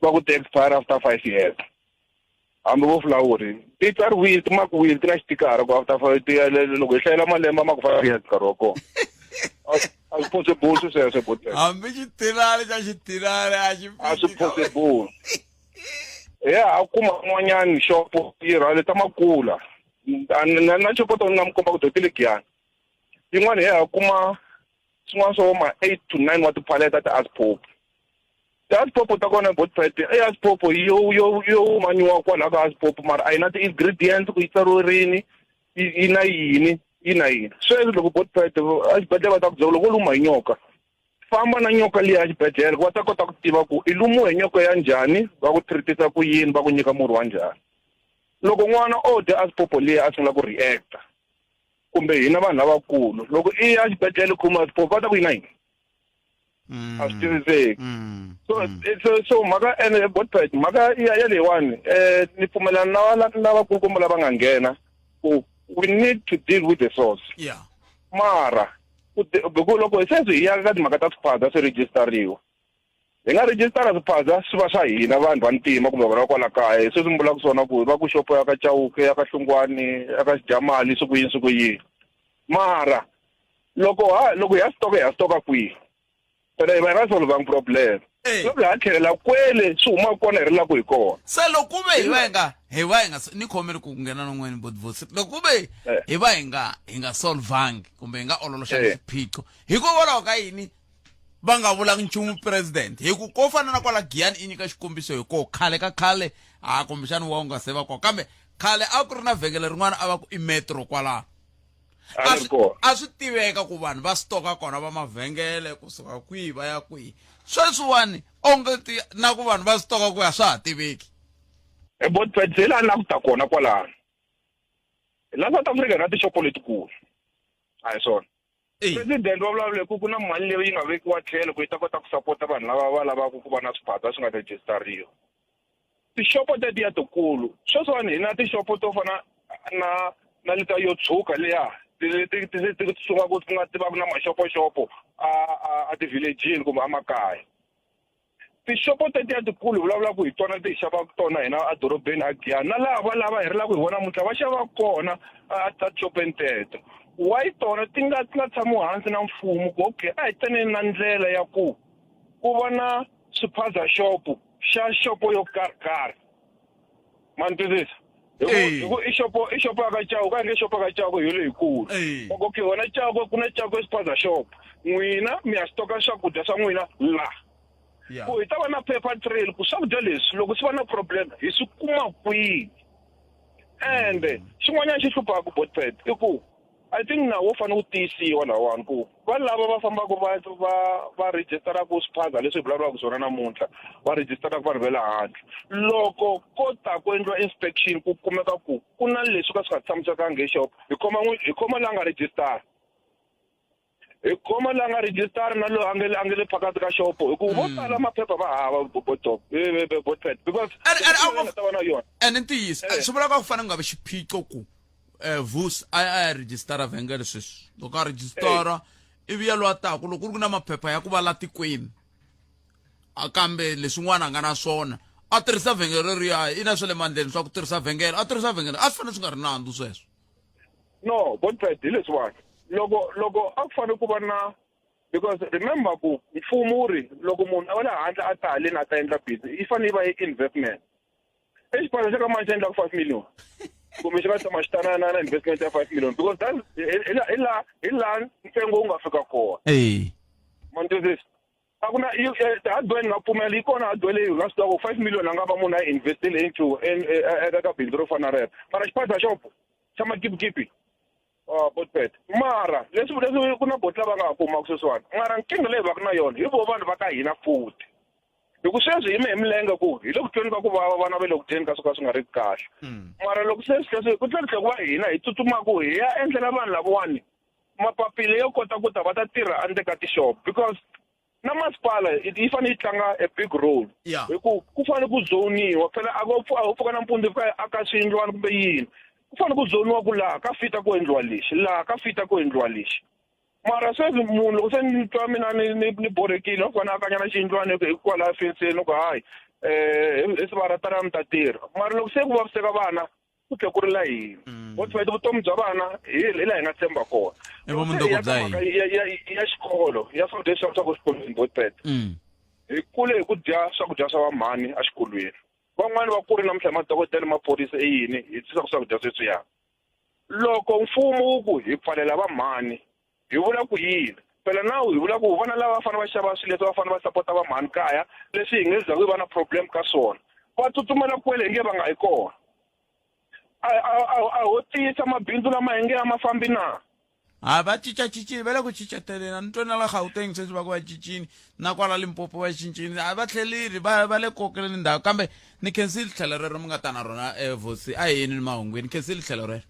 Va ku ti expire after 5 years. Hambi vo flawuri ti tsariwile, ti makiwile, ti na xitikara ku after five ti loko hi hlayela malembe ma ku 5 years nkarhi wa kona. A swi possible swi sweswo, bro. Hambi xitirali xa xitirali a xi A swi possible. Ya ha kuma n'wanyani xopo yi rhwale ta makula. Na xopo to ni nga mi komba ku to ti le Giyani. Yin'wana hi ha kuma swin'wana swo ma 8 to 9 wa tiphaleta ta Aspop. Ti-Aspop ta kona botpet i Aspop yo yo yo manyiwa kwalaho ka Aspop mara a yi na ti-ingredients ku yi tsariwe rini yi na yini yi na yini. Sweswi loko botpet exibedhlele va ta ku byela loko wo luma hi nyoka famba na nyoka liya exibedhlele ku va ta kota ku tiva ku i lumiwe hi nyoka ya njhani va ku treatisa ku yini va ku nyika murhi wa njhani. Loko n'wana o dya Aspop liya a sungula ku react-a kumbe hina vanhu lavakulu loko i ya xibedhlele khoma va ta ku yina yini a swi tiviseki so so so mhaka ene botpet mhaka ya ya leyiwani um ni pfumelana na na vakulukumba lava nga nghena ku we need to deal with the source yeah mara ku loko sweswi hi ya ka timhaka ta swiphaza swi rejistariwa hi nga rejistara swiphaza swi va swa hina vanhu va ntima kumbe vanhu va kwala kaya hi sweswi mi vulaka swona ku va ku xopo ya ka Chauke ya ka Hlungwani ya ka Xidyamali swi ku yini swi ku yini mara loko ha loko hi ya stoka hi ya stoka kwihi phela hi va hi nga solvangi problem loko hi ha tlhelela kwele swi humaka kona hi rilaka hi kona se loko ku ve hi va hi nga hi va hi nga ni khomeli ku nghena non'weni botvosi loko ku ve hi va hi nga hi nga solvangi kumbe hi nga ololoxangi xiphiqo hikokwalaho ka yini va nga vulanga nchumu president hi ku ko fana na kwala giyani i nyika xikombiso hi ko khale ka khale a kumbexani wa u nga se va kona kambe khale a ku ri na vhengele rin'wana a va ku i metro kwalano a swi tiveka ku vanhu va stoka kona va mavhengele kusuka kwihi va ya kwihi sweswiwani onge na ku vanhu va stoka ku ya swa ha tiveki botbet se laha ni la ku ta kona kwalano la South Africa na tixopo letikulu a hi swona President va vulavule ku ku na mali leyi yi nga vekiwa tlhelo ku yi ta kota ku sapota vanhu lava va lavaka ku va na swiphaza swi nga rejistariwa. Tixopo tetiya tikulu sweswiwani hi na tixopo to fana na na letiya yo tshuka liya leti ti ti sungaka ku nga tivaka na maxopoxopo a a a tivhilejini kumbe emakaya. Tixopo tetiya tikulu hi vulavulaka hi tona leti hi xavaka tona hina edorobeni a Giyani na laha va lava hi rilaka hi vona namuntlha va xava kona a tixopeni teto. Why tona ti nga ti nga tshamiwi hansi na mfumo ku okay a hi teneni na ndlela ya ku ku va na xiphaza xopo xa xopo yo karhi karhi ma ni twisisa hi ku i xopo i xopo ya ka Chauke a nge xopo ya ka Chauke hi leyikulu okay wena Chauke ku na Chauke xiphaza xopo n'wina mi ya stoka swakudya swa n'wina la ku hi ta va na paper trail ku swakudya leswi loko swi va na problem hi swi kuma kwihi ende xin'wanyana xi hluphaka botpet i ku I think nawu wu fanele wu tiyisiwa lahawani ku va lava va fambaka va va va registeraka swiphaza leswi hi vulavulaka swona namuntlha va registeraka vanhu va le handle loko ko ta ku endliwa inspection ku kumeka ku ku na leswi ka swi nga tshamisekanga hi shop hi khoma n'wi hi khoma la nga register hi khoma la nga register na loyi a nga le a nga le phakathi ka xopo hi ku vo tala maphepha va hava botop botpet because and ta va na yona and ntiyiso swi vula ka ku fanele ku nga vi xiphiqo ku eh Vus a ya a ya rejistara vhengele sweswi loko a rejistara ivi ya loyi a taku loko ku ri ku na maphepha ya ku va la tikweni a kambe leswin'wana a nga na swona a tirhisa vhengele reriya i na swa le mandleni swa ku tirhisa vhengele a tirhisa vhengele a swi fanele swi nga ri nandzu sweswo no Godfred hi leswiwani loko loko a ku fanele ku va na because remember ku mfumo wu ri loko munhu a va le handle a ta haleni a ta endla bindzu yi fanele yi va yi investment exipano xa ka mani xi endlaka 5 million kumbe xi nga tshama xi ta na na na investment ya 5 million because that's hi laha hi laha ntsengo wu nga fika kona ma ni twisisa a ku na hardware ni nga pfumela yi kona hardware leyi hi nga swi tiva ku 5 million a nga va munhu a investile into eka ka bindzu ro fana na rero mara xiphaza xopo xa makipikipi botpet mara leswi leswi ku na boti lava nga ha kumaka sweswiwani mara nkingha leyi vaka na yona hi vo vanhu va ka hina futhi hi ku sweswi yime hi milenge ku hi le ku tweni ka ku vava vana va le ku dyeni ka swo ka swi nga ri kahle mara loko se sweswi ku tlhela ku va hina hi tsutsumaku hi ya endlela vanhu lavawani mapapila yo kota ku ta va ta tirha endzeni ka tixopo because na masipala yi fanele yi tlanga a big role hi ku ku fanele ku zoniwa phela a ko a ho pfuka nampundzu fika aka swiyindlwana kumbe yini ku fanele ku zoniwa ku laha ka fita ku endliwa lexi laha ka fita ku endliwa lexi mara sweswi munhu loko se ni twa mina ni ni ni borhekile wa kona akanyana xiyindlwana hi kwalaya fenseni ku hayi um hi sivara tara mi ta tirha mara loko se ku vaviseka vana ku tlhe ku rila hina mm. Vutomi bya vana hi hi laha hi nga tshemba kona i vumundzuku bya hina ya xikolo ya swakudya leswi xavisiwaka exikolweni botpet mm. hi kule hi ku dya swakudya swa vamhani exikolweni van'wani va kule namuntlha hi madokodela maphorisa i yini hi tisaka swakudya sweswiya loko mfumo wu ku hi pfalela vamhani hi vula ku yini Phela now hi vula ku vana lava va fanele va xava swilo leswi va fanele va sapota va mhani kaya leswi hi nge zaku hi va na problem ka swona. Va tsutsumela kwele hi nge va nga yi kona. A a a a ho tiyisa mabindzu lama hi nge a ma fambi na? Ha va cincacincile va le ku cinceteleni a ni twe na la Gauteng sweswi va ku va cincile na kwala Limpopo va cincile a va tlheleli va va le kokeleni ndhawu kambe ni khensile tlhelo rero mi nga ta na rona eh, vosi a hi yeni ni mahungwini khensile tlhelo rero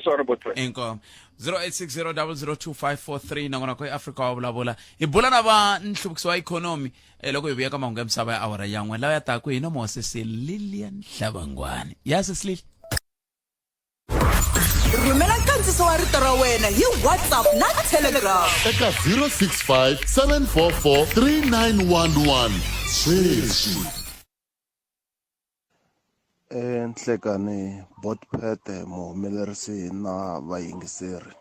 Sorry, Botwe. Inkomo. 0860002543 nakona ko eAfrika wa vulavula. Hi bula na va nhluvukiso wa ikhonomi eh, loko hi vuya ka mahungu ya misava ya awara yan'we lawa ya taku hi nomo wa sesi Lilian Hlabangwani. Ya sesi Lili. Rhumela nkandziso wa rito ra wena hi WhatsApp na Telegram. Eka 065 744 3911 sweswi. Enhlekani Botpete muhumelerisi na vayingiseri.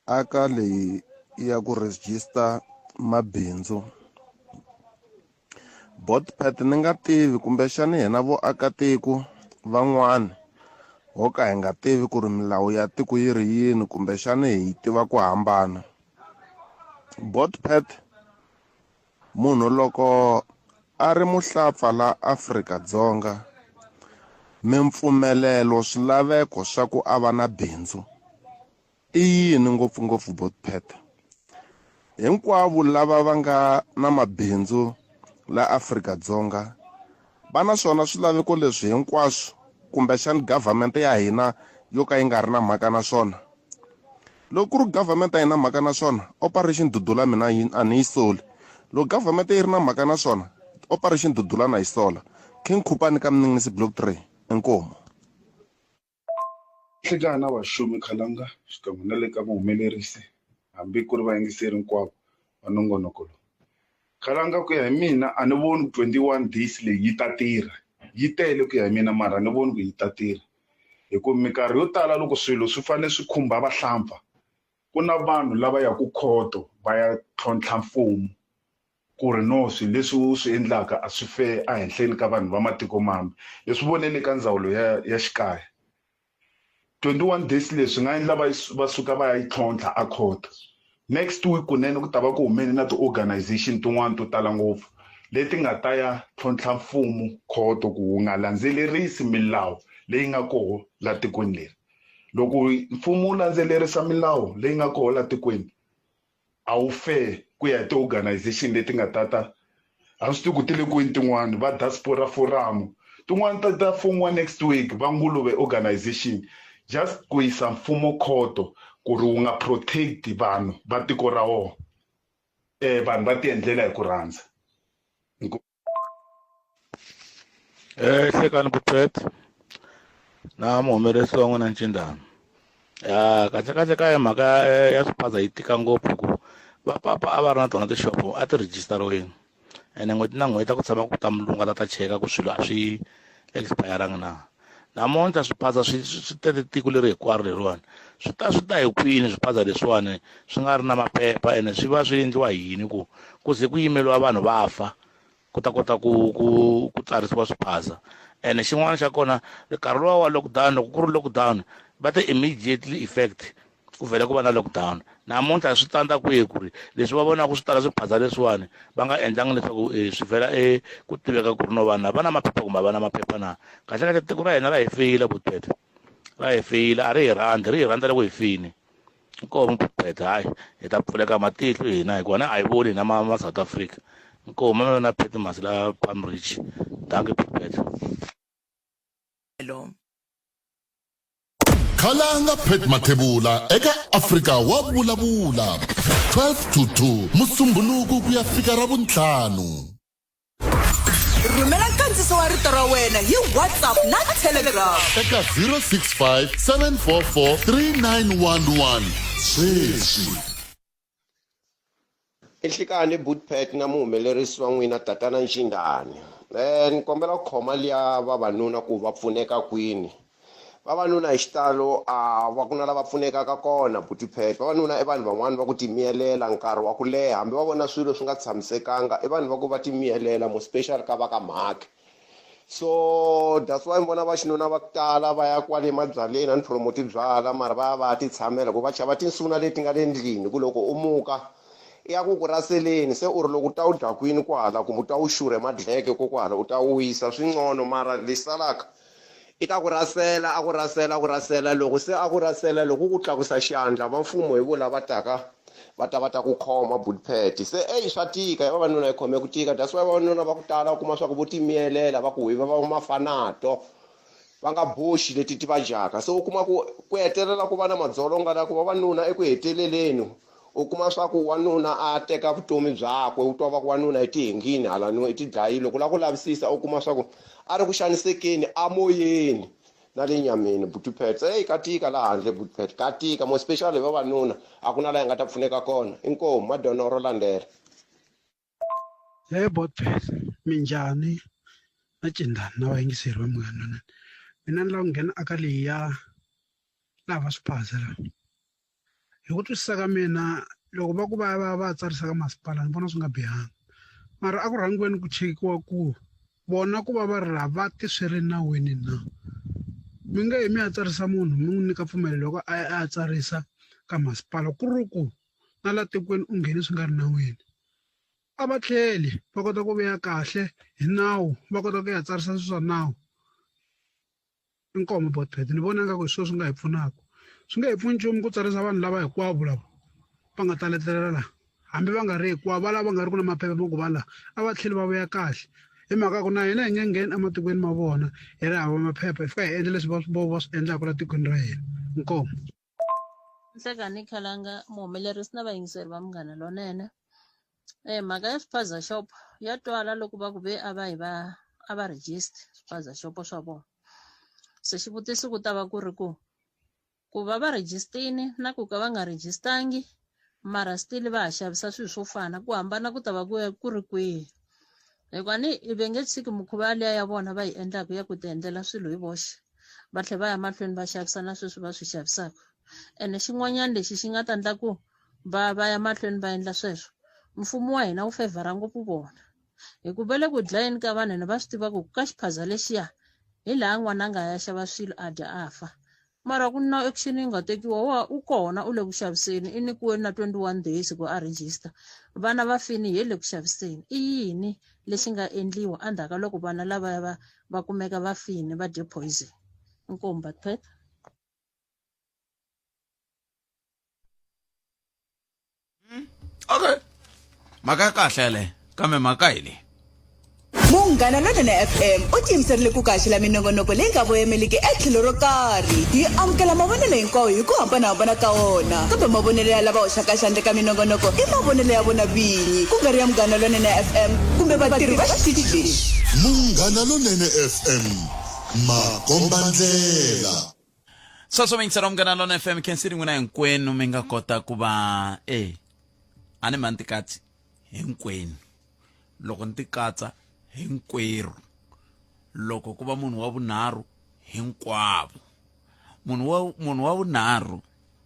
Aka leyi ya ku register mabindzu Botpet ni nga tivi kumbexani hina vo akatiko van'wani ho ka hi nga tivi ku ri milawu ya tiko yi ri yini kumbexani hi tiva ku hambana. Botpet Munhu loko a ri muhlapfa la Afrika-Dzonga, mimpfumelelo swilaveko swa ku a va na bindzu i yini ngopfu-ngopfu Botpet? Hinkwavo lava va nga na mabindzu la Afrika-Dzonga va na swona swilaveko leswi hinkwaswo kumbexana government ya hina yo ka yi nga ri na mhaka na swona? Loko ku ri government a yi na mhaka na swona operation dudula mina yi a ni yi soli loko government yi ri na mhaka na swona operation dudula na yi sola king khupani ka mninginisi block 3 inkomu Nhlekani na vaxumi Khalanga xikan'we na le ka muhumelerisi hambi ku ri vayingiseri hinkwavo va nongonoko lowu. Khalanga ku ya hi mina a ni voni ku 21 days leyi yi ta tirha yi tele ku ya hi mina mara a ni voni ku yi ta tirha hi ku minkarhi yo tala loko swilo swi fanele swi khumba vahlampfa ku na vanhu lava yaku khoto va ya tlhontlha mfumo ku ri no swilo leswi wu swi endlaka a swi fair ehenhleni ka vanhu va matiko mambe hi swi vonile ka ndzawulo ya ya xikaya 21 days leswi nga endla va va suka va ya yi tlhontlha a khoto next week kunene ku ta va ku humele na ti-organization tin'wana to tala ngopfu leti nga ta ya tlhontlha mfumo khoto ku wu nga landzelerisi milawu leyi nga koho la tikweni leri loko mfumo wu landzelerisa milawu leyi nga koho la tikweni a wu fair ku ya hi ti-organization leti nga tata a swi tivi ku ti le kwini tin'wani va diaspora forum tin'wani ta ta fomiwa next week va nguluve organization just ku yisa mfumo khoto ku ri wu nga protect vanhu va tiko ra wona um vanhu va tiendlela hi ku rhandza Eh hlekani Buthet na muhumelerisi wa n'wina Ncindana ya kahle kahle ka mhaka eh, ya swiphaza yi tika ngopfu ku va papa a va ri na tona tixopo a ti rejistariwini ene n'hweti na n'hweti a ku tshama ku ta mulungu a ta ta cheka ku swilo a swi expire-angi na namuntlha swiphaza swi swi tete tiko leri hinkwaro leriwani swi ta swi ta hi kwini swiphaza leswiwani swi nga ri na maphepha ene swi va swi endliwa hi yini ku ku ze ku yimeliwa vanhu va fa ku ta kota ku ku ku tsarisiwa swiphaza ene xin'wana xa kona nkarhi luwa wa lockdown loko ku ri lockdown va te immediately effect ku vhele ku va na lockdown namuntlha swi tsandza kwihi ku ri leswi va vonaka swi tala swiphaza leswiwani va nga endlangi leswaku eh, swi vhela e ku tiveka ku ri no vanhu va na maphepha kumbe a va na maphepha na kahle kahle tiko ra hina ra hi feyila butete ra hi feyila a ri hi rhandzi ri hi rhandza loko hi fini inkomu butete hayi hi ta pfuleka matihlo hina hikuva na a hi voni hina ma ma South Africa inkomu ma na Pete Masi la Palm Ridge dankie butete Khalanga Pat Mathebula eka Afrika wa vulavula 12 to 2 Musumbhunuku ku ya fika Ravuntlhanu. Rhumela nkandziso wa rito ra wena hi WhatsApp na Telegram eka 065 744 3911 sweswi. I nhlikani Bootpet na muhumelerisi wa n'wina tatana Nxindani. Eh ni kombela ku khoma liya vavanuna ku va pfuneka kwini. Vavanuna hi xitalo a va ku na la va pfunekaka kona Bootpet. Vavanuna i vanhu van'wani va ku timiyelela nkarhi wa ku leha hambi va vona swilo swi nga tshamisekanga i vanhu va ku va timiyelela more special ka va ka mhakhi. So that's why ni vona va xinuna va ku tala va ya kwale mabyaleni, a ni promote byala mara va ya va ya ti tshamela ku va chava tinsuna leti nga le ndlwini, ku loko u muka i ya ku ku raseleni, se u ri loko u ta wu dya kwini kwala kumbe u ta wu xurhe madleke kokwala u ta wu wisa swi ngcono, mara lexi salaka i ta ku rasela a ku rasela a ku rasela, loko se a ku rasela loko ku tlakusa xandla va mfumo hi vo lava taka va ta va ta ku khoma bulpet. Se eyi swa tika hi vavanuna hi khome ku tika, that's why vavanuna va ku tala u kuma swa ku vo timiyelela va ku hi va va mafanato va nga boxi leti ti va dyaka, se u kuma ku ku hetelela ku va na madzolonga la ku vavanuna eku heteleleni u kuma swa ku wanuna a teka vutomi byakwe, u twa va ku wanuna i tihingini hala no i tidlayile, loko u lava ku lavisisa u kuma swa ku a ri ku xanisekeni amoyeni na le nyameni. Butupet eyi ka tika laha handle, Butupet ka tika more especially vavanuna, a ku na laha hi nga ta pfuneka kona. Inkomu madonoro landzela. He Botpet, minjhani na Cindani na vayingiseri va Munghana Lonene. Mina ni lava ku nghena aka leyi ya lava swiphaza la. Hi ku twisisa ka mina loko va ku va ya va ya va ya tsarisa ka masipala ni vona swi nga bihanga mara a ku rhangiweni ku chekiwa ku vona ku va va ri laha va ti swi ri nawini na mi nge yi mi ya tsarisa munhu mi n'wi nyika mpfumelelo loko a ya a ya tsarisa ka masipala ku ri ku na la tikweni u nghene swi nga ri nawini a va tlheli va kota ku vuya kahle hi nawu va kota ku ya tsarisa swilo swa nawu. Inkomu Botpet ni vona ingaku hi swona swi nga hi pfunaka swi nge hi pfuni nchumu ku tsarisa vanhu lava hinkwavo lava va nga ta letela la hambi va nga ri hinkwavo va lava nga ri ku na maphepha ma ku va la a va tlheli va vuya kahle hi mhaka ku na hina hi nge ngheni ematikweni ma vona hi ri hava maphepha hi fika hi endla leswi va va swi endlaka la tikweni ra hina inkomu. Nhlekani Khalanga muhumelerisi na vayingiseri va Munghana Lonene. Mhaka ya swiphaza shop ya twala loko va ku ve a va yi va a va register swiphaza shop swa vona. Se xivutiso ku ta va ku ri ku ku va va rejistini na ku ka va nga rejistangi mara still va ha xavisa swilo swo fana ku hambana ku ta va ku ku ri kwihi hikuva ni va nge tshiki mikhuva liya ya vona va yi endlaka ya ku ti endlela swilo hi voxe va tlhela va ya mahlweni va xavisa na sweswi va swi xavisaka ene xin'wanyana lexi xi nga ta endla ku va va ya mahlweni va endla sweswo mfumo wa hina wu fevhara ngopfu vona hi ku va le ku dlayeni ka vanhu ene va swi tiva ku ka xiphaza lexiya hi laha n'wana a nga ya xava swilo a dya a fa mara ku na action yi nga tekiwa wa u kona u le ku xaviseni i nyikiwe na 21 days ku a register vana va fini hi le ku xaviseni i yini lexi nga endliwa endzhaku ka loko vana lavaya va va kumeka va fini va dye poison inkomu batpet. Okay mhaka ya kahle yaleyo kambe mhaka hi leyi. Munghana Lonene FM u tiyimiserile ku ku haxela minongonoko leyi nga voyemeliki etlhelo ro karhi. Hi amukela mavonelo hinkwawo hi ku hambanahambana ka wona, kambe mavonelo ya lava hoxaka xandla eka minongonoko i mavonelo ya vona vinyi, ku nga ri ya Munghana Lonene FM kumbe vatirhi va xitichi lexi. Munghana Lonene FM, makombandlela. Sweswo mi yingisela Munghana Lonene FM, khensini n'wina hinkwenu mi nga kota ku va e a ni mhani tikatsi hinkwenu. Loko ni tikatsa hinkwerhu, loko ku va munhu wa vunharhu hinkwavo. Munhu wa munhu wa vunharhu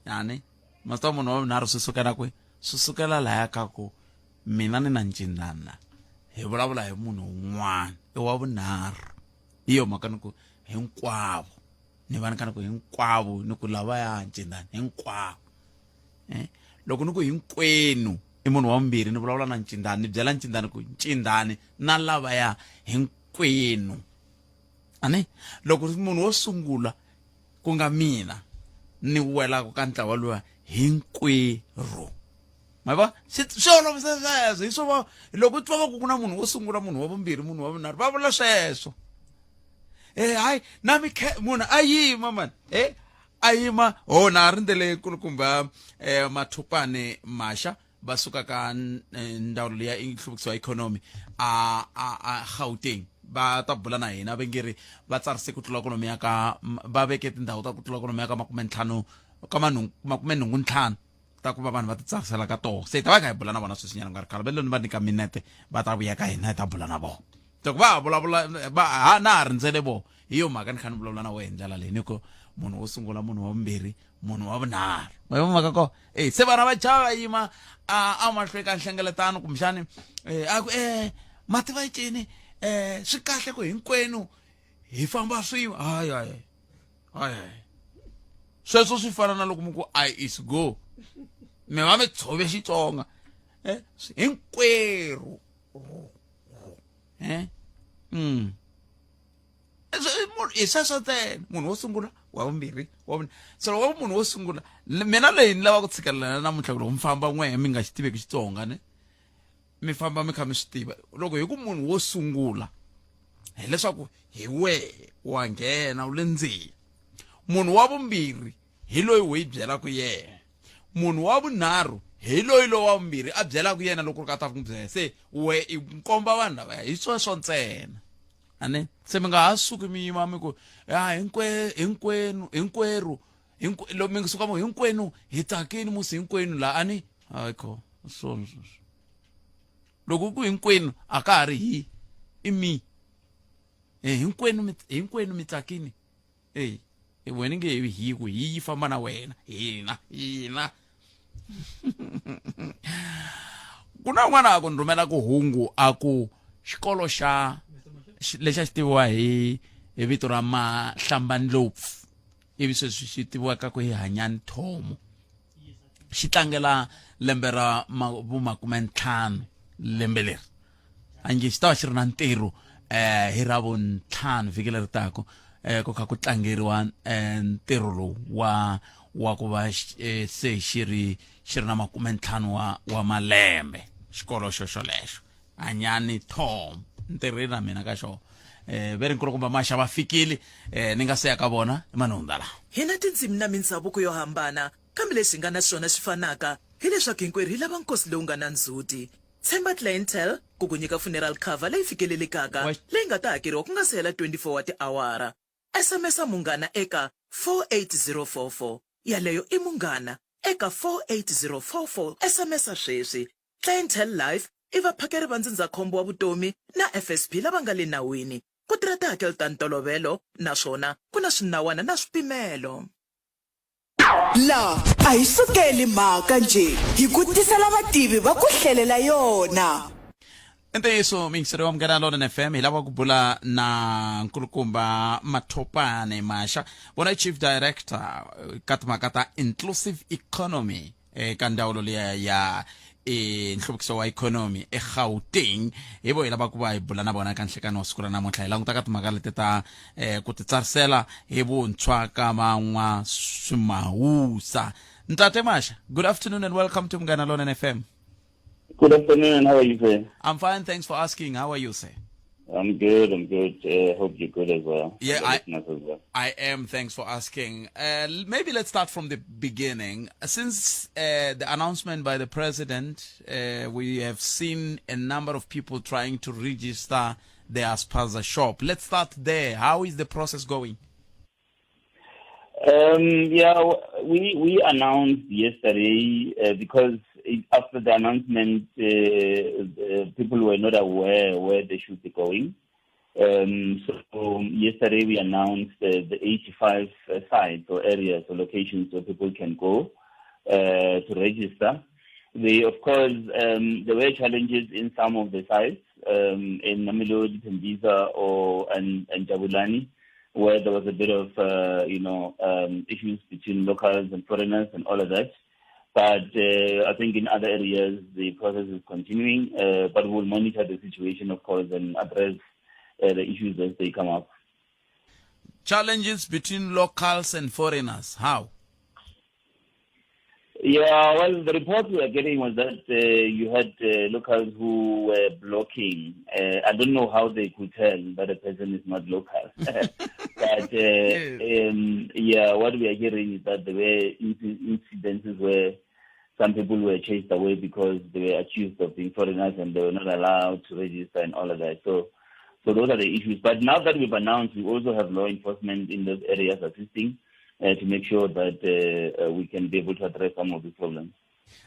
yani ma swi tiva munhu wa vunharhu swi sukela kwihi? Swi sukela laya ka ku mina ni na Ncindana hi vulavula hi munhu un'wana i wa vunharhu. Hi yo mhaka ni ku hinkwavo ni va ni kha ni ku hinkwavo ni ku lavaya Ncindana hinkwavo. Loko ni ku hinkwenu i munhu wa vumbirhi ni vulavula na Ncindani ni byela Ncindani ku Ncindani na lavaya hinkwenu. Ani loko munhu wo sungula ku nga mina ni welaka ka ntlawa luwa hinkwerhu. Ma va swi swi olovisa sweswo hi swo va loko u twa va ku ku na munhu wo sungula munhu wa vumbirhi munhu wa vunharhu va vula sweswo. Hayi na mi munhu a yima mani a yima ho na rindzele kulukumba Mathopane Masha va suka ka ndzawulo leya nhluvukiso wa ikhonomi a a a Gauteng va ta bula na hina va nge ri va tsarise ku tlula kwalomuya ka va veke tindhawu ta ku tlula kwalomuya ka makumentlhanu ka makumenhungu ntlhanu ta ku va vanhu va ti tsarisela ka toho se hi ta va hi kha hi bula na vona sweswinyana ku nga ri khale va lo ni va nyika minete va ta vuya ka hina hi ta bula na vona loko va ha vulavula va ha na ha rindzele vona hi yo mhaka ni kha ni vulavula na wehe hi ndlela leyi ni ku munhu wo sungula munhu wa vumbirhi munhu wa vunharhu ma yi mhaka ko e se vana va chava va yima a a mahlweni ka nhlengeletano kumbexani a ku ma tiva cini um swi kahle ku hinkwenu hi famba swin'we hayi hayi hayi hayi sweswo swi fana na loko mi ku i is go mi va mi tshove xitsonga eh hinkwerhu eh mm hi sweswo ntsena munhu wo sungula wa vumbirhi wa vune so loko munhu wo sungula mina leyi ni lava ku tshikelelana namuntlha ku loko mi famba n'wehe mi nga xi tiveki xitsonga ne mi famba mi kha mi swi tiva loko hi ku munhu wo sungula hileswaku hi wehe wa nghena u le ndzeni munhu wa vumbirhi hi loyi wo yi byelaka yena munhu wa vunharhu hi loyi lowa wa vumbirhi a byelaka yena loko ri ka ta ku byela se we i komba vanhu lavaya hi sweswo ntsena ane se mi nga ha suki mi yima mi ku ya hinkwe hinkwenu hinkwerhu loko mi suka mu hinkwenu hi tsakini musi hinkwenu la ani hayi kho swona sweswo loko ku hinkwenu a ka ha ri hi i mi e hinkwenu hinkwenu mi tsakini e wena nge hi ku hi yi famba na wena hina hina ku na un'wana a ku ni rhumela ku hungu a ku xikolo xa lexi a xi tiviwa hi hi vito ra mahlambandlopfu ivi sweswi xi tiviwaka ku hi hanyani thomo xi tlangela lembe ra vumakumentlhanu lembe leri ange xi ta va xi ri na ntirho eh hi ra vuntlhanu vhiki leri taka eh ku kha ku tlangeriwa eh ntirho lowu wa wa ku va eh, se xi ri xi ri na makumentlhanu wa wa malembe xikolo xo xolexo hanyani tom ntirheni na mina ka xona eh ve ri nkulukumba maxa va fikile eh ni nga se ya ka vona i manunda la Hi na tindzimi na mindzhavuko yo hambana, kambe lexi hi nga na xona xi fanaka hi leswaku hinkwerhu hi lava nkosi lowu nga na ndzhuti. Tshemba Clientele ku ku nyika funeral cover leyi fikelelekaka leyi nga ta hakeriwa ku nga si hela 24 wa tiawara. SMS-a Munghana eka 48044. Yaleyo i Munghana eka 48044. SMS-a sweswi. Clientele Life i vaphakeri va ndzindzakhombo wa vutomi na FSP lava nga le nawini. Ku tirha tihakelo ta ntolovelo naswona ku na swinawana na swipimelo. La a hi sukeli mhaka njhe, hi ku tisela vativi va ku hlelela yona. I ntiyiso miyingiseri wa Munghana Lonene FM hi lava ku bula na nkulukumba Mathopane Masha vona chief director ka timhaka ta inclusive economy eka ndzawulo liya ya e nhluvukiso wa ikhonomi eGauteng hi vo hi lava ku va hi bula na vona ka nhlekani wa siku ra namuntlha hi languta ka timhaka leti ta eh, ku titsarisela hi vuntshwa ka van'wa swimawusa ntate masha good afternoon and welcome to Munghana Lonene FM Good afternoon. How are you, sir? I'm fine. Thanks for asking. How are you, sir? I'm good. I'm good. Hope you're good as well. Yeah, The listeners as well. I am. Thanks for asking. Maybe let's start from the beginning. Since the announcement by the president, we have seen a number of people trying to register their spaza shop. Let's start there. How is the process going? Yeah, we announced yesterday because after the announcement, people were not aware where they should be going. So yesterday we announced the 85 sites or areas or locations where people can go to register. Of course, there were challenges in some of the sites, in Mamelodi, Tembisa, and Jabulani, where there was a bit of issues between locals and foreigners and all of that. But I think in other areas, the process is continuing, but we'll monitor the situation, of course, and address the issues as they come up. Challenges between locals and foreigners, how? The report we were getting was that you had locals who were blocking. I don't know how they could tell that a person is not local. But what we are hearing is that there were incidences where some people were chased away because they were accused of being foreigners and they were not allowed to register and all of that. So those are the issues. But now that we've announced, we also have law enforcement in those areas assisting to make sure that we can be able to address some of these problems.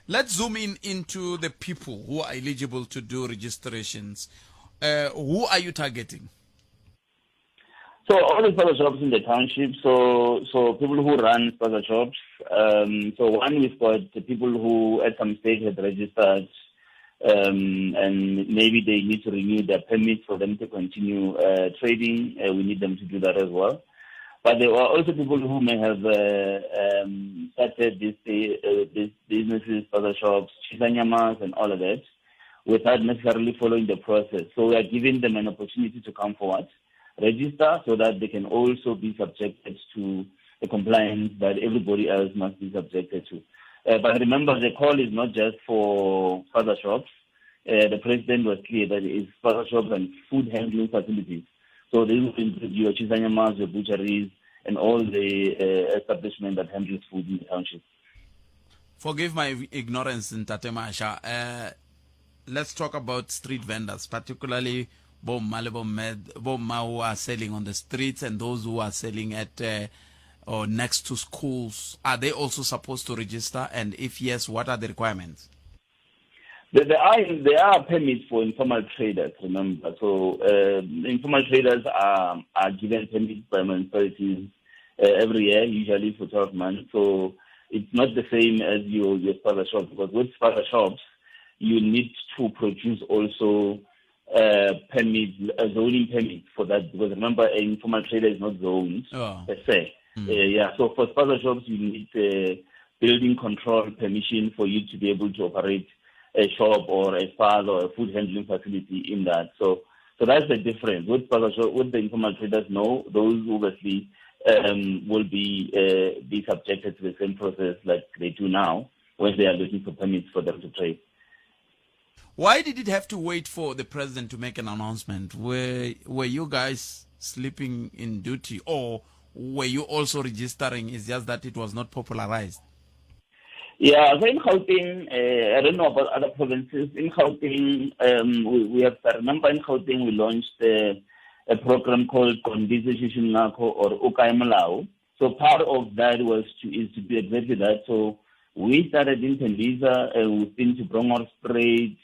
Let's zoom in into the people who are eligible to do registrations. Who are you targeting? So all the spaza shops in the township, so people who run spaza shops. So one, we've got the people who at some stage had registered Um, and maybe they need to renew their permits for them to continue uh, trading. Uh, we need them to do that as well. But there are also people who may have uh, um, started these, uh, these businesses, other shops, chisanyamas, and all of that, without necessarily following the process. So we are giving them an opportunity to come forward, register, so that they can also be subjected to the compliance that everybody else must be subjected to. Uh, but remember, the call is not just for father shops. Uh, the president was clear that it's father shops and food handling facilities. So this will include your chisanyamas, your butcheries, and all the uh, establishment that handles food in the township. Forgive my ignorance, Ntate Masha. Uh, let's talk about street vendors, particularly bomma le bomma who are selling on the streets and those who are selling at uh, or next to schools. Are they also supposed to register? And if yes, what are the requirements? There, there are there are permits for informal traders. Remember, so uh, informal traders are are given permits by municipalities uh, every year, usually for 12 months. So it's not the same as your your spaza shop because with spaza shops you need to produce also uh, permit, a zoning permit for that because remember, an informal trader is not zoned oh. per se. Mm. Uh, yeah, so for spaza shops, you need uh, building control permission for you to be able to operate a shop or a spa or a food handling facility in that. So, so that's the difference. With spaza shop, with the informal traders, no, those obviously um, will be uh, be subjected to the same process like they do now when they are looking for permits for them to trade. Why did it have to wait for the president to make an announcement? Were were you guys sleeping in duty, or were you also registering? It's just that it was not popularized. Yeah, so in Gauteng, uh, I don't know about other provinces. In Gauteng, um, we, we have, I remember in Gauteng, we launched uh, a program called Kondise Shishinako or Ukai Molao. So part of that was to, is to do exactly that. So we started in Tembisa, uh, we've been to Bronkhorstspruit,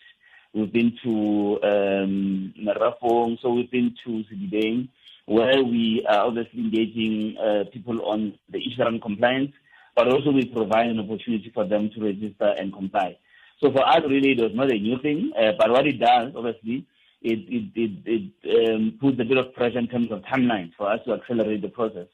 we've been to um, Merafong, so we've been to Sidibeng, where we are obviously engaging uh, people on the issue around compliance, but also we provide an opportunity for them to register and comply. So for us, really, it was not a new thing, uh, but what it does, obviously, it, it, it, it um, puts a bit of pressure in terms of timelines for us to accelerate the process.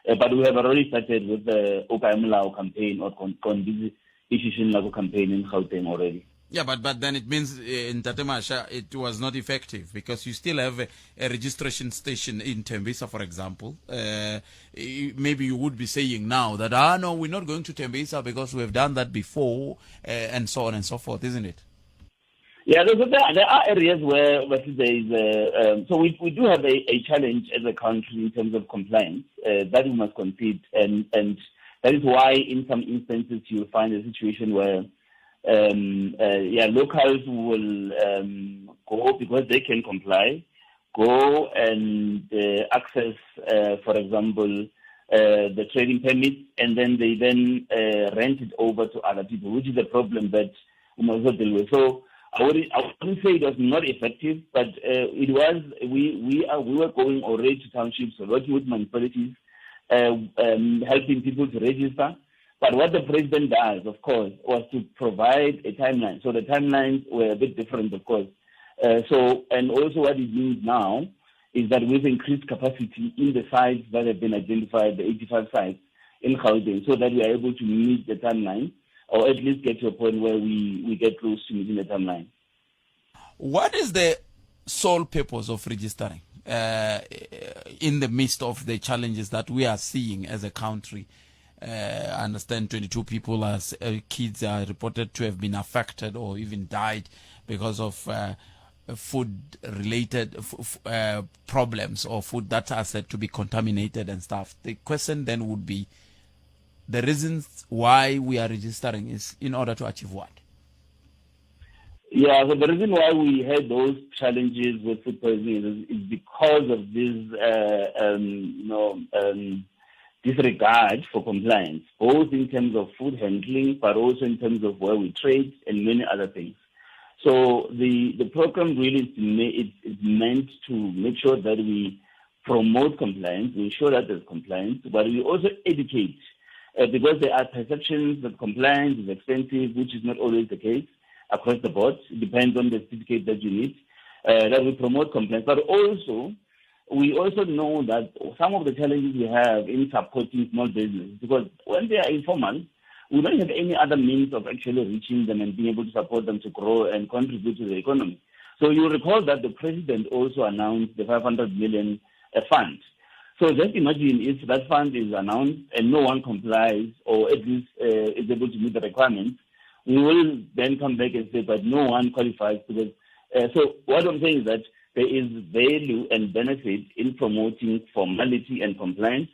Uh, but we have already started with the Okaimulao campaign or Kondizi Ishishin campaign in Gauteng already. Yeah, but, but then it means uh, in Tatemasha it was not effective because you still have a, a registration station in Tembisa, for example. Uh, maybe you would be saying now that, ah, no, we're not going to Tembisa because we have done that before, uh, and so on and so forth, isn't it? Yeah, there, there are areas where obviously there is a, um, so we, we do have a, a challenge as a country in terms of compliance uh, that we must concede, and and that is why in some instances you'll find a situation where um, uh, yeah locals will um, go because they can comply, go and uh, access, uh, for example, uh, the trading permits, and then they then uh, rent it over to other people, which is a problem that we must also deal with. So I wouldn't, I wouldn't say it was not effective, but uh, it was. We we are we were going already to townships, working with municipalities, uh, um, helping people to register. But what the president does, of course, was to provide a timeline. So the timelines were a bit different, of course. Uh, so and also what it means now is that we've increased capacity in the sites that have been identified, the 85 sites in Gauteng, so that we are able to meet the timeline or at least get to a point where we, we get close to meeting the timeline. What is the sole purpose of registering uh, in the midst of the challenges that we are seeing as a country? Uh, I understand 22 people as uh, kids are reported to have been affected or even died because of uh, food related uh, problems or food that are said to be contaminated and stuff. The question then would be the reasons why we are registering is in order to achieve what? Yeah, so the reason why we had those challenges with food poisoning is, is because of this, uh, um, you know, um, disregard for compliance, both in terms of food handling, but also in terms of where we trade and many other things. So the, the program really is, it's, it's meant to make sure that we promote compliance, we ensure that there's compliance, but we also educate uh, because there are perceptions that compliance is expensive, which is not always the case. across the board. It depends on the certificate that you need. That we promote compliance, but also we also know that some of the challenges we have in supporting small business, because when they are informal, we don't have any other means of actually reaching them and being able to support them to grow and contribute to the economy. So you recall that the president also announced the 500 million fund. So just imagine if that fund is announced and no one complies or at least is able to meet the requirements, we will then come back and say, but no one qualifies because. So what I'm saying is that there is value and benefit in promoting formality and compliance,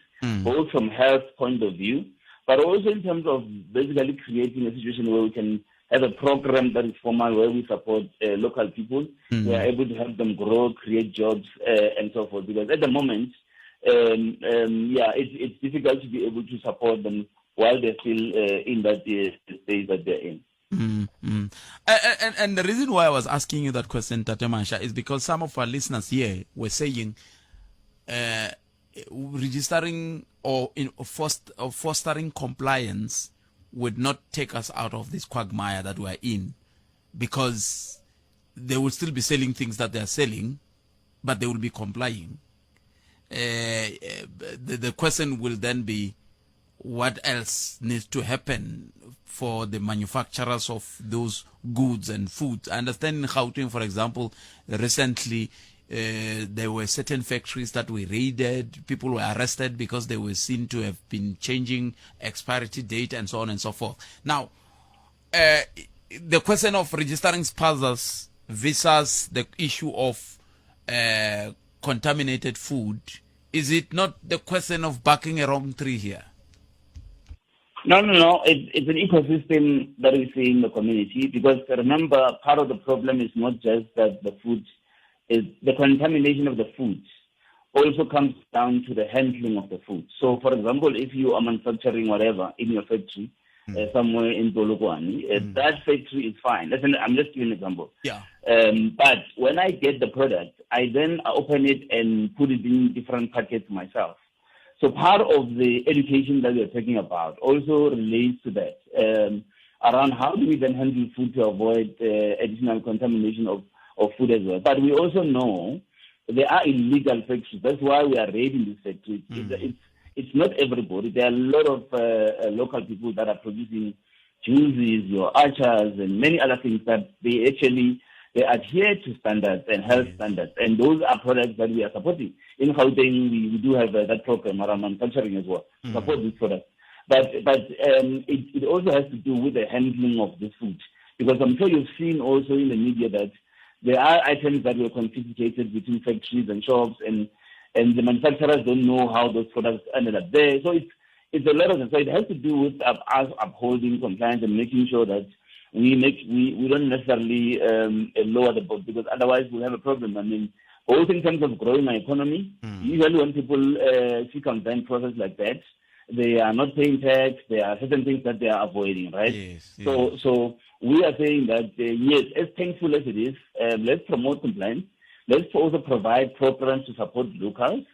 both from health point of view, but also in terms of basically creating a situation where we can have a program that is formal, where we support local people. We are able to help them grow, create jobs, and so forth. Because at the moment, it's difficult to be able to support them while they're still in that state that they're in. And the reason why I was asking you that question, Tate Masha, is because some of our listeners here were saying registering or fostering compliance would not take us out of this quagmire that we are in, because they will still be selling things that they are selling, but they will be complying. The question will then be, what else needs to happen for the manufacturers of those goods and foods? I understand in Gauteng, for example, recently there were certain factories that were raided. People were arrested because they were seen to have been changing expiry date and so on and so forth. Now, the question of registering spazas versus the issue of contaminated food, is it not the question of barking a wrong tree here? No, no, no. It's an ecosystem that we see in the community, because remember, part of the problem is not just that the food is the contamination of the food also comes down to the handling of the food. So, for example, if you are manufacturing whatever in your factory, somewhere in Polokwane, that factory is fine. I'm just giving an example. Yeah. But when I get the product, I then open it and put it in different packets myself. So part of the education that we are talking about also relates to that, around how do we then handle food to avoid additional contamination of food as well. But we also know there are illegal factories. That's why we are raiding these factories. It's not everybody. There are a lot of local people that are producing juices, your achars, and many other things that they adhere to standards and health standards. And those are products that we are supporting. In Gauteng, we do have that program around manufacturing as well, to support these products. But it also has to do with the handling of this food. Because I'm sure you've seen also in the media that there are items that were confiscated between factories and shops, and the manufacturers don't know how those products ended up there. So it's a lot of them. So it has to do with us upholding compliance and making sure that we don't necessarily lower the boat, because otherwise we'll have a problem. I mean, both in terms of growing our economy, usually when people circumvent process like that, they are not paying tax, there are certain things that they are avoiding, right? Yes, yes. So we are saying that, yes, as painful as it is, let's promote compliance. Let's also provide programs to support locals.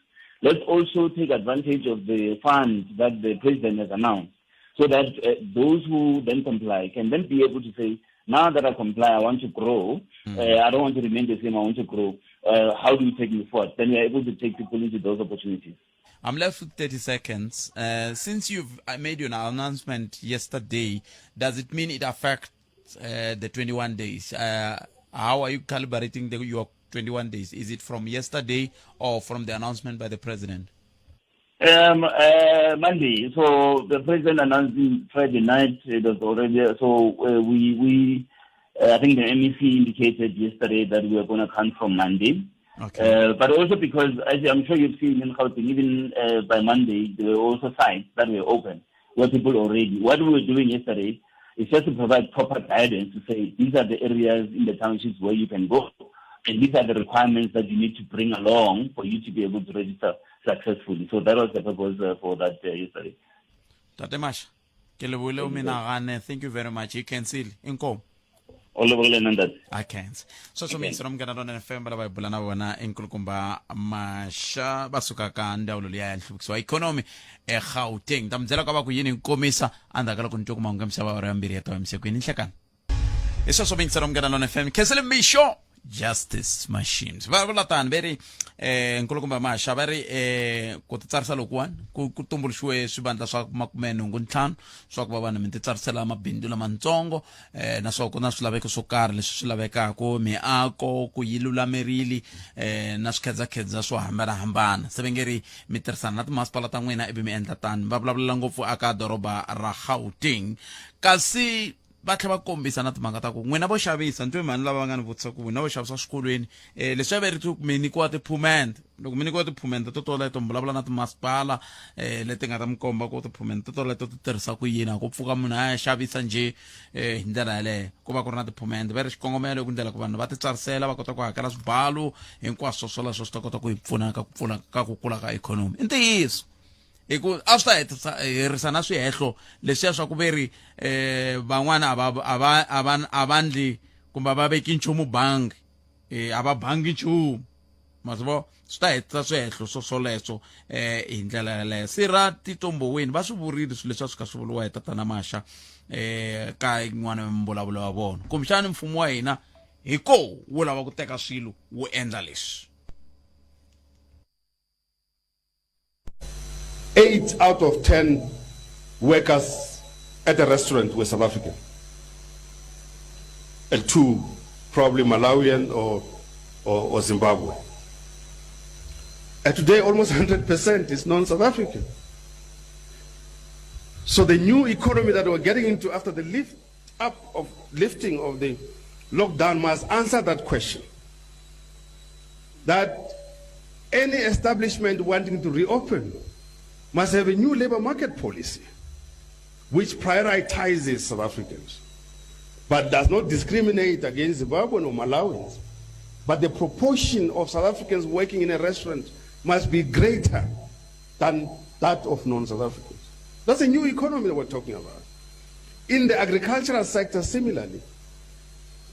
Let's also take advantage of the funds that the president has announced, so that those who then comply can then be able to say, now that I comply, I want to grow. I don't want to remain the same, I want to grow. How do we take me forward? Then we are able to take people into those opportunities. I'm left with 30 seconds. Since you've made your announcement yesterday, does it mean it affects the 21 days? How are you calibrating your 21 days? Is it from yesterday or from the announcement by the president? Monday. So the president announced Friday night. It was already. So we I think the MEC indicated yesterday that we are going to count from Monday. Okay. But also because, as I'm sure you've seen in Gauteng, even by Monday, there were also sites that were open where people already. What we were doing yesterday is just to provide proper guidance to say these are the areas in the townships where you can go, and these are the requirements that you need to bring along for you to be able to register successfully. So that was the purpose for that yesterday. Tate Masha, ke lebohile o menagane. Thank you very much. You can see inkomo. O lebohile nna ntate. I can't. Sweswo mi yingisela Munghana Lonene FM va lava hi bula na vona i nkulukumba Masha va suka ka ndzawulo liya ya nhluvukiso wa ikhonomi eGauteng. Ta mi byela ka va ku yini nkomisa endzhaku ka loko ni twe ku mahungu ya misava awara ya mbirhi ya ta yimisiwa kwini nhlekani. Hi sweswo mingisero Munghana Lona FM. Khensile Mixo Justice Machines. Va vula tani ve ri eh nkulukumba Masha va ri eh ku titsarisa lokuwani ku ku tumbuluxiwe swivandla swa makumenhungu ntlhanu swa ku va vanhu mi titsarisela mabindzu lamatsongo eh naswona ku na swilaveko swo karhi leswi swi lavekaka miako ku yi lulamerile eh na swikhedzakhedza swo hambanahambana se va nge ri mi tirhisana na timasipala ta n'wina ivi mi endla tani va vulavulela ngopfu aka doroba ra Gauteng kasi va tlhela va kombisa na timhaka ta ku n'wina vo xavisa ni twe mhani lava va nga ni vutisa ku n'wina vo xavisa swikolweni um leswi a va ri ku mi nyikiwa tiphumende loko mi nyikiwa tiphumende to toleto mi vulavula na timasipala um leti nga ta mi komba ku tiphumende to toleto ti tirhisa ku yini a ku pfuka munhu a ya xavisa njhe um hi ndlela yaleyo ku va ku ri na tiphumende va ri xikongomelo i ku ndlela ku vanhu va titsarisela va kota ku hakela swibalo hinkwaswo swoleswo swi ta kota ku hi pfuna ka ku pfula ka ku kula ka ikhonomi i ntiyiso hi ku a swi ta hetisa herisa na swihehlo leswiya swa ku ve ri um van'wana a va a va a va a va ndli kumbe a va veki nchumu bangi um a va bangi nchumu ma swi vo swi ta hetisa swihehlo swo swoleswo um hi ndlela yaleyo sira titomboweni va swi vurile swilo leswi a swi kha swi vuriwa hi tatana maxa um ka yin'wana ya mimbulavulo ya vona kumbexani mfumo wa hina hi ko wu lava ku teka swilo wu endla leswi 8 out of 10 workers at a restaurant were South African. And two, probably Malawian or, or, or Zimbabwe. And today, almost 100% is non South African. So the new economy that we're getting into after the lift up of lifting of the lockdown must answer that question. That any establishment wanting to reopen must have a new labor market policy which prioritizes South Africans but does not discriminate against Zimbabwean or Malawians. But the proportion of South Africans working in a restaurant must be greater than that of non-South Africans. That's a new economy that we're talking about. In the agricultural sector, similarly,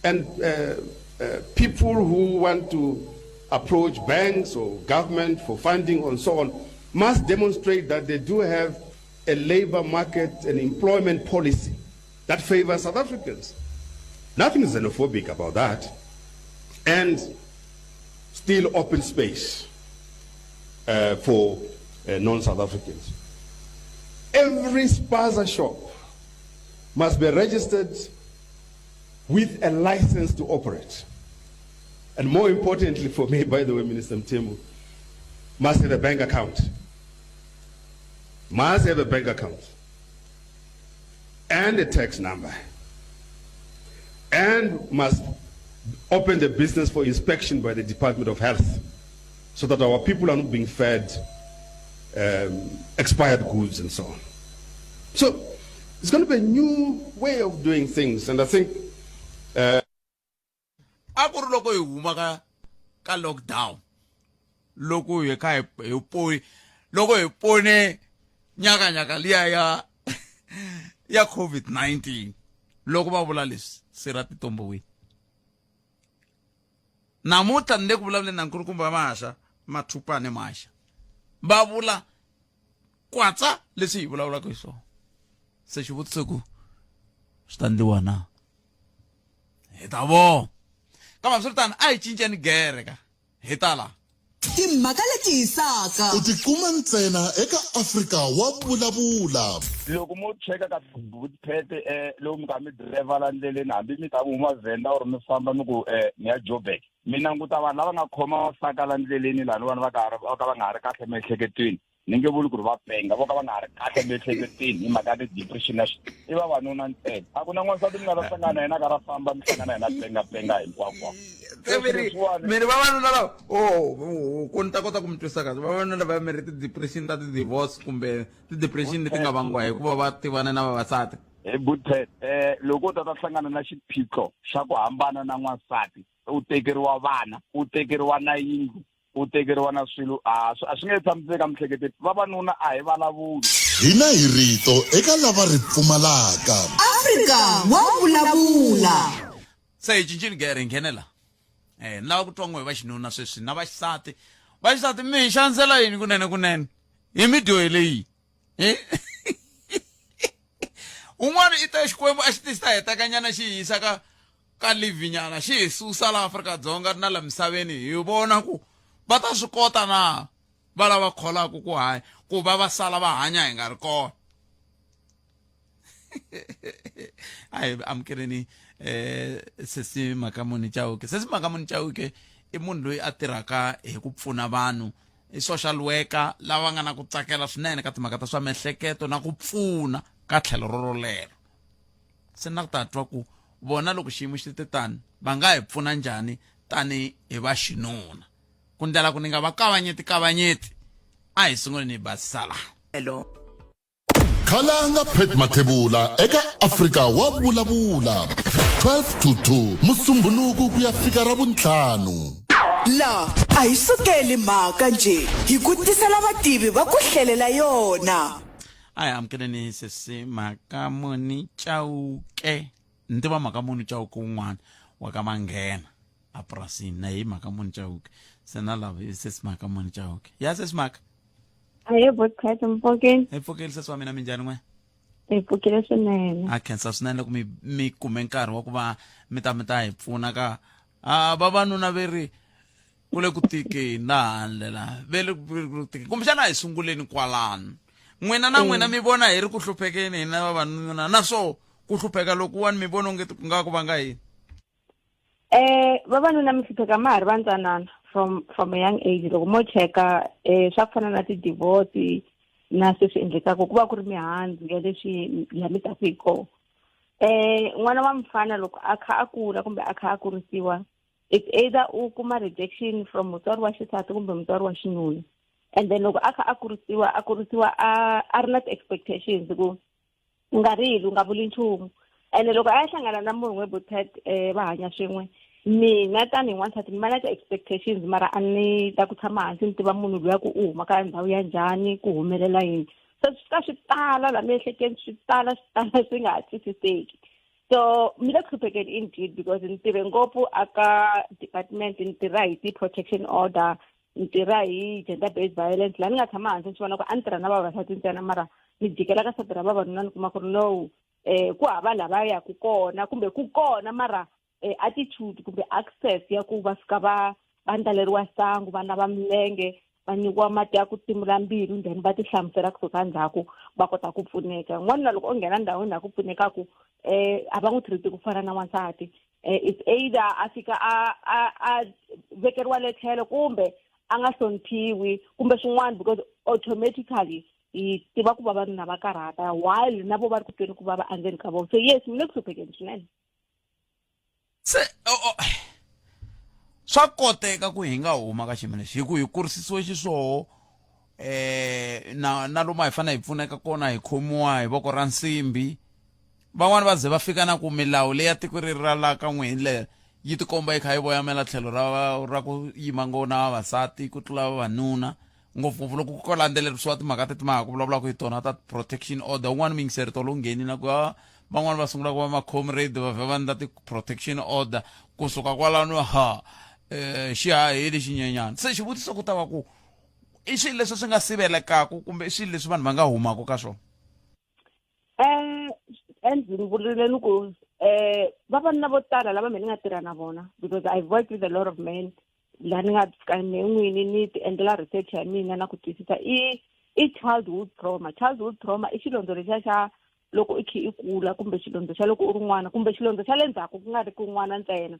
and uh, uh, people who want to approach banks or government for funding and so on must demonstrate that they do have a labor market and employment policy that favors South Africans. Nothing xenophobic about that. And still open space uh, for uh, non-South Africans. Every spaza shop must be registered with a license to operate. And more importantly for me, by the way, Minister Mthembu, must have a bank account. Must have a bank account. And a tax number. And must open the business for inspection by the Department of Health so that our people are not being fed um, expired goods and so on. So it's going to be a new way of doing things. And I think. Uh, a ku ri loko hi huma ka ka lockdown loko hi kha hi hi poni loko hi pone nyakanyaka liya ya ya COVID-19 loko va vula leswi sirha titomboweni namuntlha ni le ku vulavuleni na nkulukumba maxa mathupane maxa va vula kwatsa leswi hi vulavulaka hi swona se xivutiso ku swi ta ndliwa na hi ta vona kambe hambiswiritano a hi cinceni gere ka hi ta la Timhaka leti hisaka. U ti kuma ntsena eka Afrika wa Vulavula. Loko mo cheka ka Bootpad eh loko mi kha mi driver la ndleleni hambi mi ta huma Venda or mi famba mi ku eh ni ya Joburg mi languta vanhu lava nga khoma masaka la ndleleni lani vanhu va ka va ka va nga ha ri kahle emiehleketweni ni nge vuli ku ri va penga vo ka va nga ha ri kahle emiehleketweni hi mhaka ya ti-depression na i vavanuna ntsena a ku na n'wansati mi nga ta hlangana na yena ka ra famba mi hlangana yena penga penga hinkwako mi ri vavanuna lava o oh, ku ni ta kota ku mi twisa kahle vavanuna lava mi ri ti-depression ta ti-divorce kumbe ti-depression leti nga vangiwa hikuva va tivana na vavasati hi good eh loko u ta ta hlangana na xiphiqo xa ku hambana na n'wansati u tekeriwa vana u tekeriwa na yindlu u tekeriwa na swilo a a swi nge tshamiseki emiehleketweni vavanuna a hi vulavuli Hina hi rito eka lava ri pfumalaka. Afrika wa vulavula. Se hi cincini gere hi nghenela eh ni lava ku twa n'we va xinuna sweswi na vaxisati vaxisati mi hi xandzela yini kunene kunene hi mi dyohele yini eh? Un'wana i ta Xikwembu a xi tisa hetekanyana xi yisa ka. ka live nyana xi hi susa la Afrika-Dzonga na la misaveni hi vona ku va ta swi kota na va lava kholaka ku hanya ku va va sala va hanya hi nga ri kona a hi amukeleni eh sesi Makamuni Chauke. Sesi Makamuni Chauke i munhu loyi a tirhaka hi ku pfuna vanhu i social worker lava nga na ku tsakela swinene ka timhaka ta swa miehleketo na ku pfuna ka tlhelo rorolero. Se na ku ta twa ku vona loko xiyimo xi te tani va nga hi pfuna njhani tani hi va xinuna ku ndlela ku ni nga va kavanyeti kavanyeti a hi sunguleni hi basisa laha. Hello. Khalanga Pat Mathebula eka Afrika wa vulavula 12 to 2 Musumbhunuku ku ya fika Ravuntlhanu. La a hi sukeli mhaka njhe hi ku tisela vativi va ku hlelela yona. A hi amukeleni sesi Mhakamuni Chauke. Ni tiva Mhakamuni Chauke wun'wana wa ka Manghena a purasini na hi Mhakamuni Chauke. Se na lava i sesi Mhakamuni Chauke. Ya sesi Mhaka. Ahee Botcat mpfukeni. Hi pfukile sesi wa mina minjhani n'we? Hi pfukile swinene. A khensa swinene loko mi mi kume nkarhi wa ku va mi ta mi ta hi pfuna ka a vavanuna ve ri ku le ku tikeni la handle la ve le ku tikeni kumbexana a hi sunguleni kwalano n'wina na n'wina mi vona hi ri ku hluphekeni hina vavanuna na swo ku hlupheka lokuwani mi vona onge ku nga ku vanga yini Eh vavanuna mi hlupheka ma ha ri vantsanana from from a young age loko mo cheka eh swa ku fana na ti-divorce na sweswi endlekaka ku va ku ri mihandzu ya leswi la mi taku hi kona eh n'wana wa mfana loko a kha a kula kumbe a kha a kurisiwa it's either u kuma rejection from mutswari wa xisati kumbe mutswari wa xinuna and then loko a kha a kurisiwa a kurisiwa a a ri na ti-expectations ku u nga rili u nga vuli nchumu ene loko a ya hlangana na munhu we botet um eh, va hanya swin'we mina tanihi n'wansati ni va na ti-expectations mara a ni ta ku tshama hansi ni tiva munhu luya ku u huma ka ndhawu ya njhani ku humelela yini se swi fika swi tala la miehleketweni swi tala swi tala swi nga ha twisiseki so mi le ku hluphekeni indeed because ni tirhe ngopfu aka department ni tirha hi ti-protection order ni tirha hi gender based violence laha ni nga tshama hansi ni swi vona ku a ni tirha na vavasati ntsena mara ni jikela ka sati ra vavanuna ni kuma ku ri no um ku hava lava yaku kona kumbe ku kona mara um attitude kumbe access ya ku va fika va va ndlaleriwa sangu va nava milenge va nyikiwa mati ya ku timula mbilu then va tihlamusela kusuka ndzhaku va kota ku pfuneka n'wanuna loko o nghena ndhawini laha ku pfunekaku um a va n'wi treat ku fana na n'wansati eh, it's either a fika a a a vekeriwa le tlhelo kumbe a nga hloniphiwi kumbe swin'wana because automatically hi tiva ku vavanuna va karhata while na vo va ri ku tweni ku vava endzeni ka vona so yes mi le ku hluphekeni swinene se oh, oh. swa koteka ku hi nga huma ka xiyimo lexi hi ku hi kurisisiwe xiswoho eh na na lomu a hi fanele hi pfuneka kona hi khomiwa hi voko ra nsimbi Van'wana va ze va fika na ku milawu leyi ya tiko ri ra la ka n'we hi ndlela yi tikomba yi kha yi voyamela tlhelo ra ra ku yima ngo na vavasati ku tlula vavanuna ngopfungopfu loko ko landzelerisiwa timhaka teti ma ha ku vulavulaka hi tona ta protection order un'wana muyingiseri tolo ngheni na ku van'wana va sungula ku va ma-comrade va vhe va ndla ti-protection order kusuka kwalano ha um xi haheli xinyenyana se xivutiso ku ta va ku i swilo leswi swi nga sivelekaku kumbe i swilo leswi vanhu va nga humaka ka swona um and ni vurile ni ku um vavanuna vo tala lava me ni nga tirha na vona because I've worked with a lot of men laha ni nga fika me n'wini ni ti endlela research ya mina na ku twisisa i i childhood trauma childhood trauma i xilondzo lexiya xa loko i kha i kula kumbe xilondzo xa loko u ri n'wana kumbe xilondzo xa le ndzhaku ku nga ri ku n'wana ntsena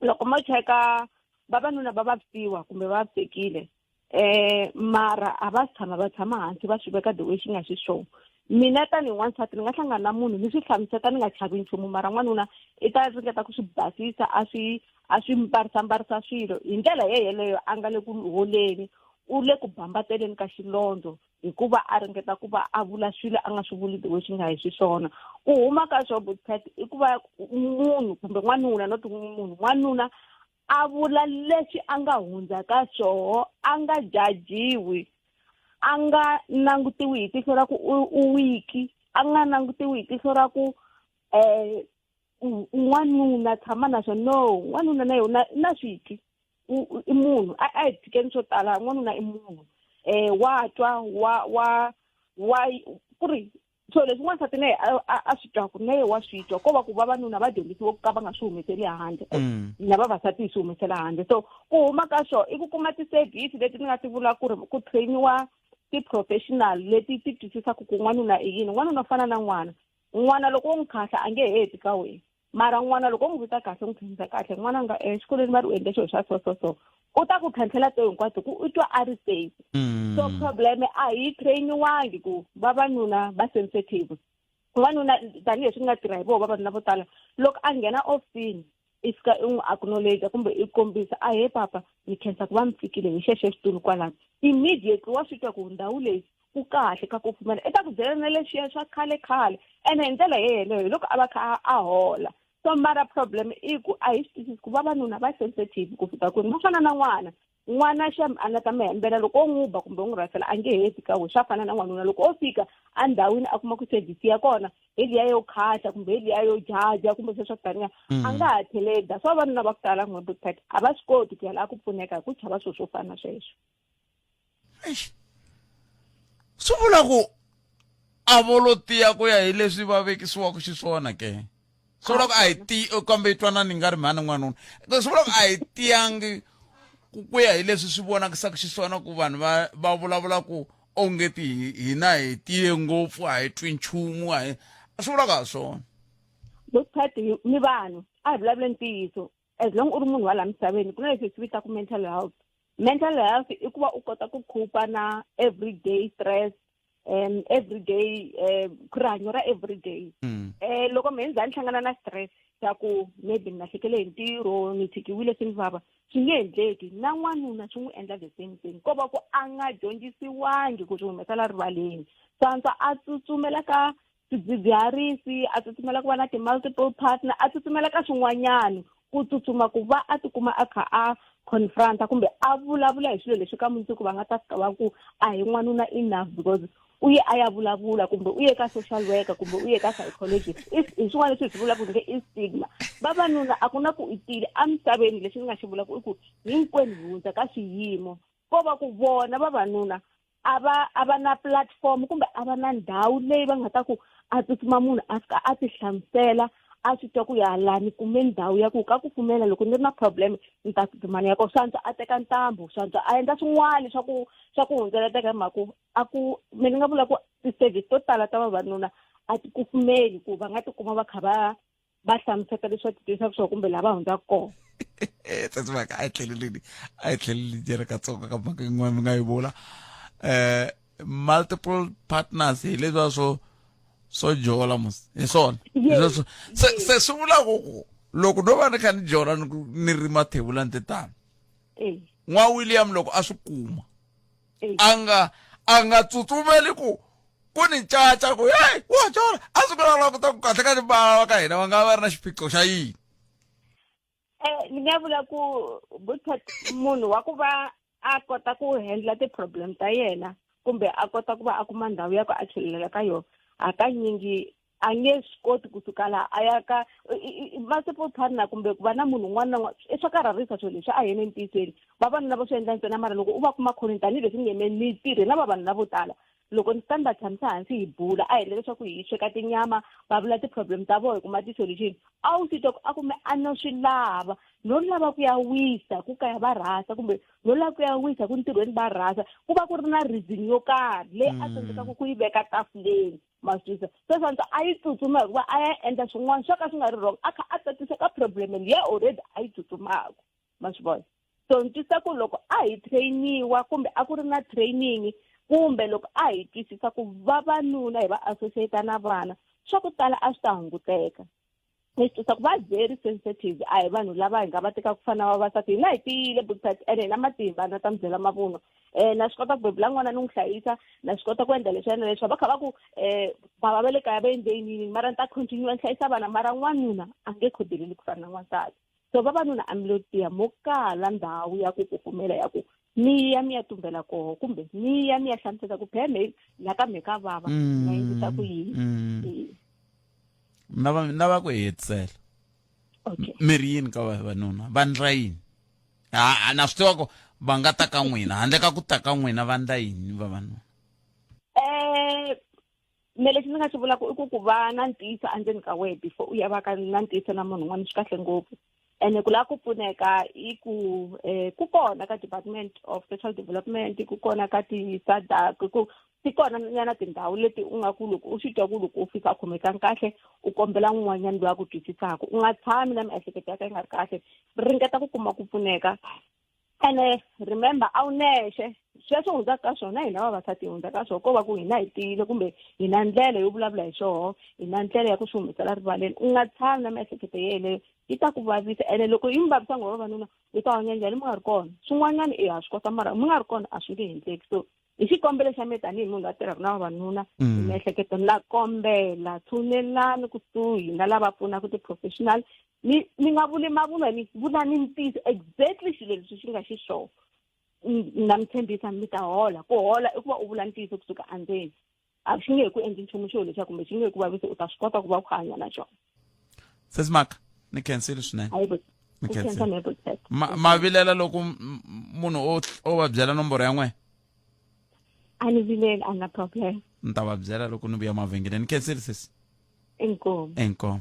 loko mo cheka vavanuna va vavisiwa kumbe va vavisekile eh mara a va tshama va tshama hansi va swi veka the way xi nga xiswona mina tanihi n'wansati ni nga hlangana na munhu ni swi hlamuseta ni nga chavi nchumu mara n'wanuna i ta ringeta ku swi basisa a swi a swi mbarisa mbarisa swilo hi ndlela ye yeleyo a nga le ku holeni u le ku bambateleni ka xilondzo hikuva a ringeta ku va a vula swilo a nga swi vuli the way swi nga hi xiswona ku huma ka swo butcat i ku va munhu kumbe n'wanuna not munhu n'wanuna a vula leswi a nga hundza ka swoho a nga jajiwi a nga langutiwi hi tihlo ra ku u wiki a nga langutiwi hi tihlo ra ku um n'wanuna tshama na swo no n'wanuna na yona na switwi i munhu a a hi tshikeni swo tala n'wanuna i munhu um wa twa wa wa wa ku ri So leswi n'wansati na ye a swi twaku na ye wa swi twa, ko va ku vavanuna va dyondzisiwe ku ka va nga swi humeseli handle, na vavasati hi swi humesela handle. So ku huma ka swona i ku kuma ti-service leti ni nga ti vula ku ri ku trainiwa ti-professional leti ti twisisaka ku n'wanuna i yini. N'wanuna u fana na n'wana, n'wana loko wo n'wi khahla a nge heti ka wena, mara n'wana loko u n'wi vita kahle u n'wi tlhenisa kahle, n'wana nga exikolweni va ri u endle xilo xa so so so, u ta ku tlhentlhela to hinkwato ku u twa a ri safe. So problem a hi trainiwangi ku vavanuna va sensitive. Vavanuna tanihileswi ni nga tirha hi voho vavanuna vo tala, loko a nghena ofisini i fika i n'wi acknowledge kumbe i kombisa, a he papa, ni khensa ku va mi fikile hi xexo xitulu kwalano, immediately wa swi twa ku ndhawu leyi ku kahle ka ku pfumela, i ta ku byela na leswiya swa khale khale, ene hi ndlela yeleyo hi loko a va kha a hola. So mara problem i ku a hi swi twisisi ku vavanuna va sensitive ku fika kwini, va fana na n'wana. N'wana xem a nga ta mi hembela loko o n'wi ba kumbe u n'wi rhasela a nge heti ka we. Swa fana na n'wanuna, loko o fika endhawini a kuma ku service ya kona hi liya yo khahla kumbe hi liya yo jaja kumbe sweswo swa taniya, a nga ha tlheleli. That's why vavanuna va ku tala n'we a va swi koti ku ya laha ku pfuneka hi ku chava swilo swo fana na sweswo. Swi vula ku a vo lo tiya ku ya hi leswi va vekisiwaka xiswona ke? Swi vula ku a hi ti kambe yi twanani nga ri mhani n'wanuna, swi vula ku a hi tiyangi ku ya hi leswi swi vonakisaka xiswona, ku vanhu va vulavula ku ongeti hina hi tiye ngopfu, a hi twi nchumu, a hi swi vula ku ha swona. Bothat mi vanhu a hi vulavule ntiyiso, as long u ri munhu wa laha misaveni, ku na leswi hi swi vitaka mental health. Mental health i ku va u kota ku khupa na everyday stress, everyday rihanyo ra everyday. Loko me ni za ni hlangana na stress xa ku maybe ni lahlekele hi ntirho, ni tshikiwile, swi ni vava, swi nge endleki na n'wanuna swi n'wi endla the same thing, ko va ku a nga dyondzisiwangi ku swi humesela rivaleni. Swantswa a tsutsumela ka swidzidziharisi, a tsutsumela ku va na ti-multiple partner, a tsutsumela ka swin'wanyana, ku tsutsuma ku va a tikuma a kha a confronta kumbe a vulavula hi swilo leswi ka mundzuku va nga ta fika va ku a hi n'wanuna enough because u ye a ya vulavula, kumbe u ye ka social worker, kumbe u ye ka psychologist. Hi swin'wana leswi hi swi vulaka nge i stigma. Vavanuna a ku na ku i tile emisaveni, lexi ni nga xi vulaka i ku hinkwenu hi hundza ka swiyimo, ko va ku vona vavanuna a va na platform kumbe a va na ndhawu leyi va nga ta ku a tsutsuma munhu a fika a ti hlamusela, a swi twa ku ya laha ni kume ndhawu ya ku ka ku pfumela loko ni ri na problem ni ta tsutsuma ni ya ko. Swantswa a teka ntambu, swantswa a endla swin'wana swa ku hundzeleteka, hi mhaka ku a ku me ni nga vula ku ti-service to tala ta vavanuna a ti kufumeli ku va nga tikuma va kha va hlamuseta leswi va titwisaka swona kumbe laha va hundzaka kona. Tsatsi a hi tlheleleni, a hi tlheleleni jere katsongo ka mhaka yin'wana mi nga yi vula, multiple partners, hi leswiya swo jola mos, hi swona leswo se swi vula ku loko no va ni kha ni jola ni ri mathevula ni titano, n'wa William loko a swi kuma a nga tsutsumeli ku ni caca ku hey wa jola, a swi kula ku ta ku kahle ka va ka hina va nga va ri na xiphiqo xa yini? Ni nga vula ku Buthat, munhu wa ku va a kota ku handle ti-problem ta yena kumbe a kota ku va a kuma ndhawu ya ku a chelelela ka yona, hakanyingi a nge swi koti kusuka laha a ya ka multiple partner kumbe ku va na munhu un'wana na un'wana. I swa karharisa swilo leswi, a yena entiyisweni vavanuna va swi endla ntsena, mara loko u va kuma khoneni tanihileswi ni nge ni tirhe na vavanuna vo tala, loko ni fika ni va tshamisa hansi hi bula, a endla leswaku hi sweka tinyama, va vula ti-problem ta vona, hi kuma ti-solution, a wu swi twa ku a kume a no swi lava, no lava ku ya wisa ku kaya va rhasa, kumbe no lava ku ya wisa ku ntirhweni va rhasa, ku va ku ri na reason yo karhi leyi a tsandzekaka ku yi veka tafuleni, ma swi twisisa? Se swantswa a yi tsutsuma hikuva a ya endla swin'wana swo ka swi nga ri wrong, a kha a tatisa ka problem liya already a yi tsutsumaka, ma swi vona? So ni twisisa ku loko a hi trainiwa kumbe a ku ri na training, kumbe loko a hi twisisa ku vavanuna hi va associate na vana, swa ku tala a swi ta hunguteka. Ni swi twisisa ku va very sensitive, a hi vanhu lava hi nga va tekaka ku fana na vavasati. Hina hi tiyile Buthat, ene hi na matimba, na ta mi byela mavunwa, na swi kota ku bebula n'wana ni n'wi hlayisa, na swi kota ku endla leswiya na leswiya, va kha va ku bava va le kaya va endle yini yini, mara ni ta continue ni hlayisa vana, mara n'wanuna a nge khodeleli ku fana na n'wansati. So vavanuna a mi lo tiya, mo kala ndhawu ya ku kufumela ya ku mi ya mi ya tumbela koho, kumbe mi ya mi ya hlamusela ku pheme la ka me ka vava, na endlisa ku yini. Na va ku hetisela. Mi ri yini ka vavanuna va ndla yini? Ha na swi tiva ku va nga ta ka n'wina, handle ka ku ta ka n'wina va ndla yini vavanuna? Me lexi ni nga xi vulaka i ku ku va na ntiyiso endzeni ka wehe before u ya va ka na ntiyiso na munhu un'wana swi kahle ngopfu. Ene ku lava ku pfuneka i ku ku kona ka Department of Social Development, ku kona ka ti-SADAG, ku ti kona nyana tindhawu leti u nga ku loko u swi twa ku loko u fika u khomekanga kahle u kombela un'wanyana loyi a ku twisisaka. U nga tshami na miehleketo ya ka yi nga ri kahle, ringeta ku kuma ku pfuneka. Ene remember, a wu nexe, sweswo hundzaka ka swona hina vavasati hi hundza ka swona, ko va ku hina hi tiyile kumbe hi na ndlela yo vulavula hi swoho, hi na ndlela ya ku swi humesela rivaleni. U nga tshami na miehleketo yeleyo, yi ta ku vavisa. Ene loko yi mi vavisa ngo vavanuna, mi ta hanya njhani mi nga ri kona? Swin'wanyana i ha swi kota, mara mi nga ri kona a swi nge endleki. So hi xikombelo xa mina tanihi munhu loyi a tirhaka na vavanuna hi miehleketo, na kombela tshunelani kusuhi na lava pfunaka ti-professional. Ni ni nga vuli mavunwa, ni vula ni ntiyiso exactly xilo leswi xi nga xiswona. Na mi tshembisa mi ta hola. Ku hola i ku va u vula ntiyiso kusuka endzeni, a xi nge he ku endli nchumu xo lexa kumbe xi nge he ku vavisi, u ta swi kota ku va u hanya na xona. Sesimaka, ni khensile swinene. Ni khensile. Ma vilela loko munhu o va byela nomboro ya n'we? A ni vileli, a na problem. Ni ta va byela loko ni vuya mavhengeleni. Ni khensile sesi. Inkomu. Inkomu.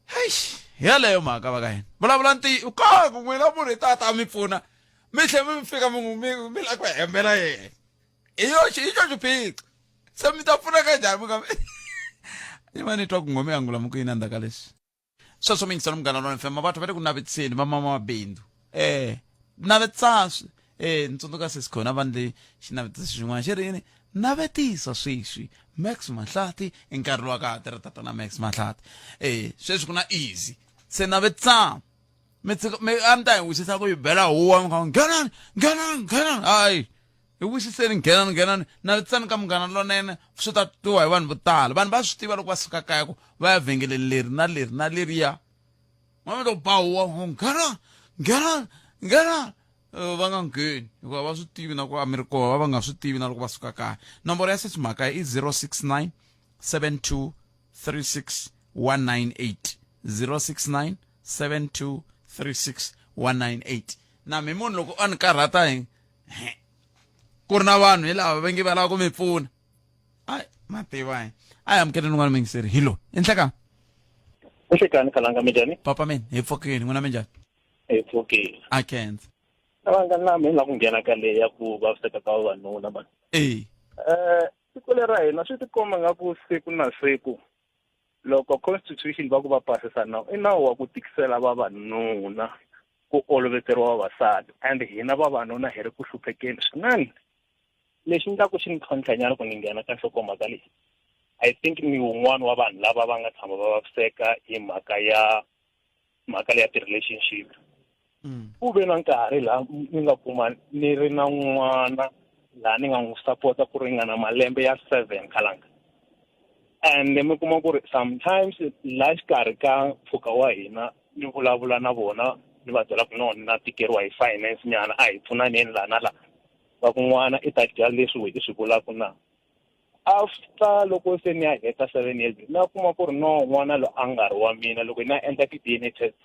Eish, yaleyo mhaka va ka hina vulavula ntiyi kaku n'wina munhu i ta ta mi pfuna, mi tlhe mi fika mi mi mi lava ku hembela yena, hi yo hi xo xiphiqo. Se mi ta pfuneka njhani mi nga ni va ni twa ku nghome angula mi ku yini endzhaku ka leswi sweswo? Mi yingisela Munghana Lona FM. Batho va le ku navetiseni va mabindzu, navetisa swi ni tsundzuka sesi khona va ndle xinavetiso xin'wana xi ri yini, navetisa sweswi Max Mahlati i nkarhi lowa ka ha tirha tatana Max Mahlati. Sweswi ku na easy se navetisa mi tshika mi a mi ta hi wisisa ku yi bela huwa, mi kha nghenani nghenani nghenani, hayi hi wisiseni, nghenani nghenani, navetisani ka Munghana Lonene. Swi ta twiwa hi vanhu vo tala, vanhu va swi tiva loko va suka kaya ku va ya vhengeleni leri na leri na leriya, va mi to ba huwa nghena nghena nghena, va nga ngheni hikuva va swi tivi na ku a mi ri kona, va va nga swi tivi na loko va suka kaya. Nomboro ya sesi mhaka i 069 72 36 198, 069 72 36 198. Na mi munhu loko a ni karhata hi ku ri na vanhu hi lava va nge va lava ku mi pfuna, ai ma tiva hi a hi amukeleni n'wana mingiseri hi lo enhleka. Nhlekani Khalanga, minjhani? Papa mina hi pfukile, n'wina minjhani? Hi pfukile. A khensa. Khalanga, na mina la ku nghena ka leyi ya ku vaviseka ka vavanuna mani. Tiko leri ra hina swi tikomba nga ku siku na siku loko constitution va ku va pasisa nawu, i nawu wa ku tikisela vavanuna ku oloveteriwa vavasati, and hina vavanuna hi ri ku hluphekeni swinene. Lexi ni ku xi ni tlhontlha nyana ku ni nghena ka nhlokomhaka leyi, I think ni wun'wana wa vanhu lava va nga tshama va vaviseka hi mhaka ya mhaka leya ti-relationship. Ku ve na nkarhi laha ni nga kuma ni ri na n'wana laha ni nga n'wi sapota ku ringana malembe ya 7, Khalanga, and mi kuma ku ri sometimes laha xikarhi ka mpfhuka wa hina ni vulavula na vona, ni va byela ku no ni na tikeriwa hi finance nyana, a hi pfunaneni laha na laha, va ku n'wana i ta dya leswi we i swi vulaka na. After loko se ni ya heta 7 years, na kuma ku ri no n'wana loyi a nga ri wa mina. Loko ni ya endla ti-DNA test,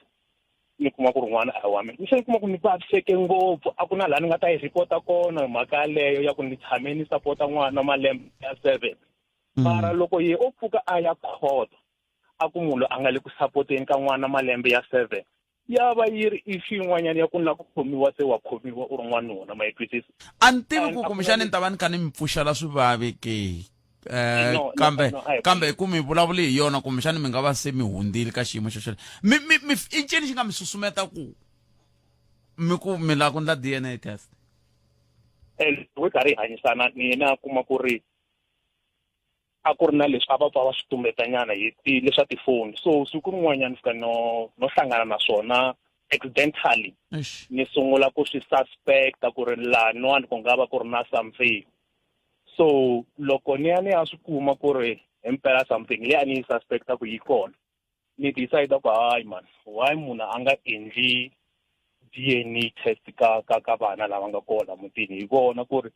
ni kuma ku ri n'wana a hi wa mina. Ni se ni kuma ku ni vaviseke ngopfu, a ku na laha ni nga ta yi rhipota kona mhaka yaleyo ya ku ni tshame ni sapota n'wana malembe ya 7. Mara loko ye o pfuka a ya court a ku munhu a nga le ku sapoteni ka n'wana malembe ya 7, ya va yi ri issue yin'wanyana ya ku ni lava ku khomiwa, se wa khomiwa u ri n'wanuna, ma yi twisisa? A ni tivi ku kumbexani ni ta va ni kha ni mi pfuxela swivavi ke, kambe kambe ku mi vulavuli hi yona, kumbexani mi nga va se mi hundzile ka xiyimo xo xo mi mi mi i ncini xi nga mi susumeta ku mi ku mi lava ku endla DNA test? Loko hi karhi hi hanyisana ni yena, kuma ku ri a ku ri na leswi a va pfa va swi tumbetanyana hi ti leswa tifoni, so siku rin'wanyana fika no no hlangana na swona accidentally, ni sungula ku swi suspecta ku ri laniwani ku nga va ku ri na something. So loko ni ya ni ya swi kuma ku ri himpela something leyi a ni yi suspecta ku yi kona, ni decide ku hayi man, why munhu a nga endli DNA test ka ka ka vana lava nga kona mutini, hi vona ku ri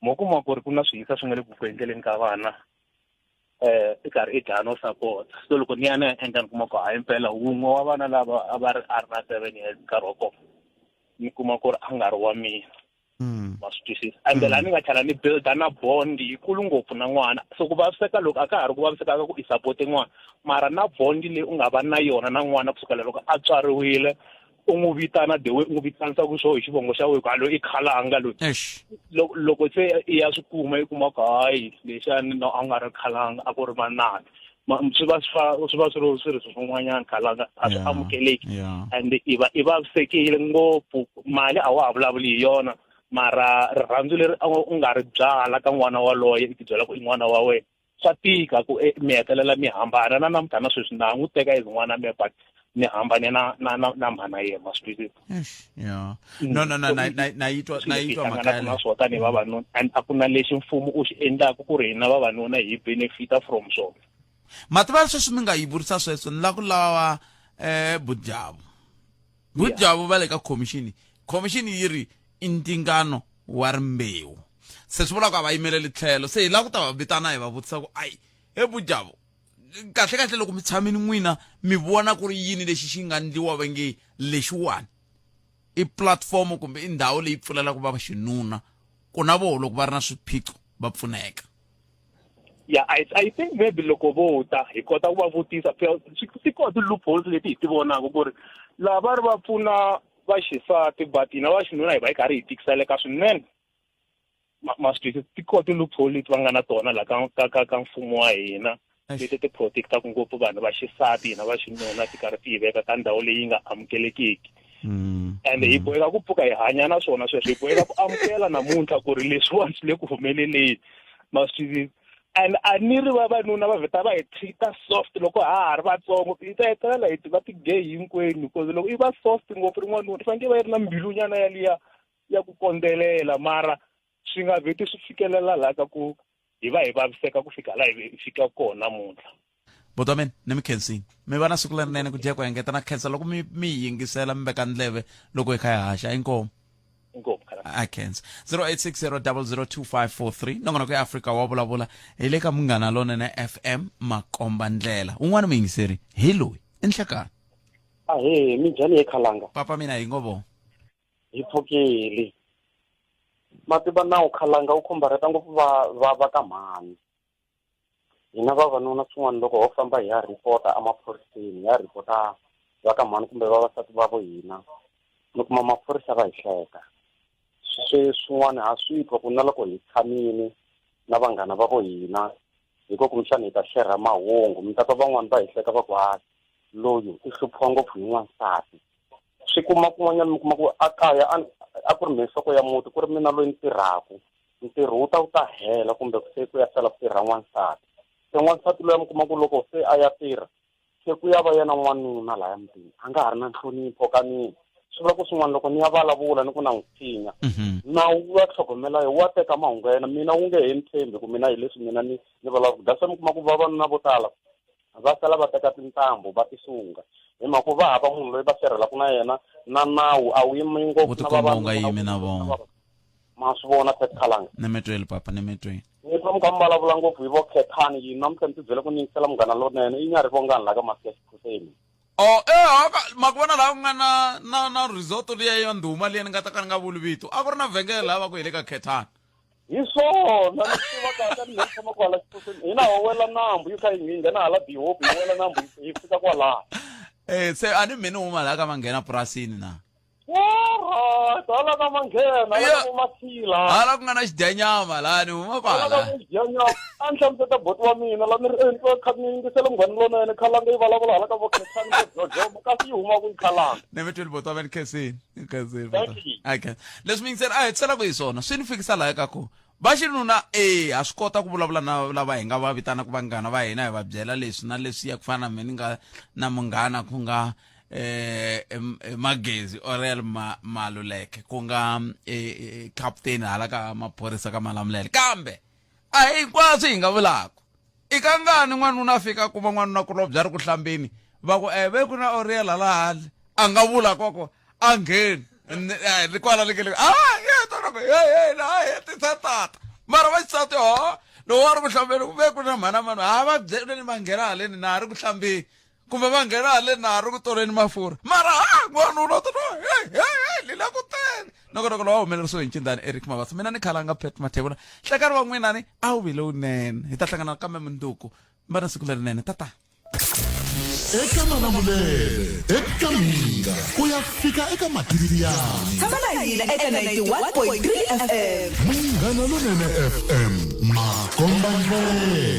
mo kuma ku ri ku na swiyisa swi nga le ku endleleni ka vana, i karhi i dlaya no support. So loko ni ya ni ya endla, ni kuma ku hayi mpela wun'we wa vana lava a va ri a ri na 7 years nkarhi wa kona, ni kuma ku ri a nga ri wa mina. Ma swi twisisa? Ende laha ni nga tlhela ni builda na bond yikulu ngopfu na n'wana. So ku vaviseka loko a ka ha ri ku vaviseka ka ku i support n'wana, mara na bond leyi u nga va na yona na n'wana kusukela loko a tswariwile, u n'wi vitana the way u n'wi vitanisaka swo hi xivongo xa wena, ku loyi i khalanga loyi. Loko se i ya swi kuma, i kuma ku hayi, lexani no, a nga ri khalanga, a ku ri manana. Swi va swi va swi ri swi ri swin'wanyana, khalanga, a swi amukeleki. And i va i vavisekile ngopfu. Mali a wa ha vulavuli hi yona, mara rirhandzu leri u nga ri byala ka n'wana waloye, i ti byela ku i n'wana wa wena, swa tika ku mi hetelela mi hambana. Na namuntlha na sweswi na n'wi teka as n'wana me, but ni hambane na mhana yena, ma swi twisisa? Yeah. No, no, no, na yitwa, na yitwa mhaka. Na swona tanihi vavanuna, and a ku na lexi mfumo u xi endlaka ku ri hina vavanuna hi benefita from swona. Mativa sweswi mi nga yi vurisa sweswo, ni la ku lava budyavu. Budyavu va le ka commission. Commission yi ri i ndzingano wa rimbewu. Se swi vula ku a va yimeleli tlhelo. Se hi lava ku ta va vitana hi va vutisa ku ayi, he budyavu, kahle kahle loko mi tshamini n'wina mi vona ku ri yini lexi xi nga ndliwa va nge lexiwani i platform kumbe i ndhawu leyi pfulelaka va xinuna ku na voho loko va ri na swiphiqo va pfuneka? Yeah, I think maybe loko vo ta hi kota ku va vutisa. Phela ti kona ti-loopholes leti hi ti vonaka ku ri lava va ri va pfuna vaxisati, but hina va xinuna hi va hi karhi hi tikiseleka swinene. Ma swi twisisa? Ti kona ti-loophole leti va nga na tona la ka mfumo wa hina, leti ti protectaka ngopfu vanhu va xisati, hina va xinuna ti karhi ti yi veka ka ndhawu leyi nga amukelekiki. And hi boheka ku pfuka hi hanya na swona sweswo, hi boheka ku amukela namuntlha ku ri leswiwani swi le ku humeleleni, ma swi twisisa? And a ni ri vavanuna va vheta va hi treat-a soft loko ha ha ri vatsongo, hi ta hetelela hi va ti-gay hinkwenu, because loko i va soft ngopfu rin'wanuna, i fanekele va yi ri na mbilunyana yaliya ya ku kondzelela, mara swi nga vheti swi fikelela laha ka ku hi va hi vaviseka ku fika laha hi fika kona namuntlha. Buti wa mina, ni mi khensini, mi va na siku lerinene. Ku dya ku engeta na khensa loko mi yi yingisela, mi veka ndleve loko hi kha hi haxa. Inkomu. Inkomu. A khensa. 0860002543, nongonoko ya Afrika wa vulavula, hi le ka Munghana Lonene FM, makomba ndlela. Un'wana muyingiseri hi loyi. I nhlekani. Ahee, minjhani ye khalanga? Papa mina hi ngo vo. Hi pfukile. Mativa nawu khalanga wu khumbareta ngopfu va ka mhani. Hina vavanuna swin'wana loko ho famba hi ya report-a emaphoriseni, hi ya report-a va ka mhani kumbe vavasati va vo hina, mi kuma maphorisa va hi hleka. Se swin'wana ha swi twa ku na loko hi tshamile na vanghana va vo hina, hi ku kumbexana hi ta share mahungu, mi ta twa van'wani va hi hleka va ku, hayi loyi u hluphiwa ngopfu hi n'wansati. Swi kuma kun'wanyana mi kuma ku a kaya a ku ri mehe nhloko ya muti, ku ri mina loyi ni tirhaka, ntirho wu ta wu ta hela kumbe se ku ya sala ku tirha n'wansati. Se n'wansati loyi mi kuma ku loko se a ya tirha, se ku ya va yena n'wanuna laya mutini, a nga ha ri na nhlonipho ka mina. Swi vula ku swin'wana loko ni ya vulavula ni ku na n'wi tshinya, nawu wa tlhogomela yo wa teka mahungu ya yena, mina wu nge he ni tshembi ku mina hi leswi mina ni vulavula. That's why mi kuma ku vavanuna vo tala va sala va teka tintambu va tisunga, hi mhaka ku va hava munhu loyi va sirhelaka na yena, na nawu a wu yimi ngopfu. Wu tikomba wu nga yimi na vona. Ma swi vona, Pet Khalanga? Ni mi tweli, papa, ni mi tweli. Ni twa mi kha mi vulavula ngopfu hi vo Khethani yini namuntlha, ni tibyele ku ni yingisela Munghana Lonene. I nyarhi vongani la ka Masiya Xikhuseni? Oh, haka, ma ku vona laha ku nga na resort liya ya ndhuma liya, ni nga ta ka ni nga vuli vito, a ku ri na vhengele laha va ku hi le ka Khethani. Hi swona, ni tiva kahle, ni tshama kwala Xikhuseni. Hina ho wela nambu yi kha yi nghena hala Bihope, hi wela nambu hi fika kwalaha. Se a ni mheni huma laha ka manghena purasini na? Alright, hala ka manghena, hala ka Mathila. Hala ku nga na xidyanyama laha ni huma kwala. Hala ka xidyanyama. A ni hlamuseta boti wa mina la ni ri ni kha ni yingisela Munghana Lonene, khalanga yi vulavula hala ka vo Khensani vo Jojomo, kasi yi huma ku khalanga. Ni mi tweli boti wa mina, Khensini. Khensini. Okay. Leswi mi yingisela a hi tselaka hi swona swi ni fikisa laha ka ku va xinuna ha swi kota ku vulavula na lava hi nga va vitanaka vanghana va hina, hi va byela leswi na leswiya, ku fana na mina ni nga na munghana ku nga Magezi Orel Maluleke, ku nga captain hala ka maphorisa ka Malamulele, kambe a hi hinkwaswo hi nga vulaka. I ka ngani n'wanuna a fika a kuma n'wanuna kulobye a ri ku hlambeni, va ku ve ku na Oriel hala handle, a nga vula koko a ngheni ni kwala ni kele a ye tona ku hey hey la hetisa tata, mara va xisati ho lowu a ri ku hlambeni ku ve ku na mhana mhana ha va byeleni va nghena haleni na ha ri ku hlambeni, kumbe va nghena haleni na ha ri ku toleni mafurha, mara ha n'wanuna u ta hey hey hey ni le ku teni. Nongonoko lowu wa humelerisiwe hi ncindani Eric Mabasa. Mina ni Khalanga Pat Mathebula. Nhlekani wa n'wina ni a wu vi lowunene. Hi ta hlangana kambe mundzuku. Mi va na siku lerinene. Tata. Eka Malamulele, eka Mhinga, ku ya fika eka Matiriyani. Tshama na hina eka 91.3 FM. Munghana Lonene FM, makomba ndlela.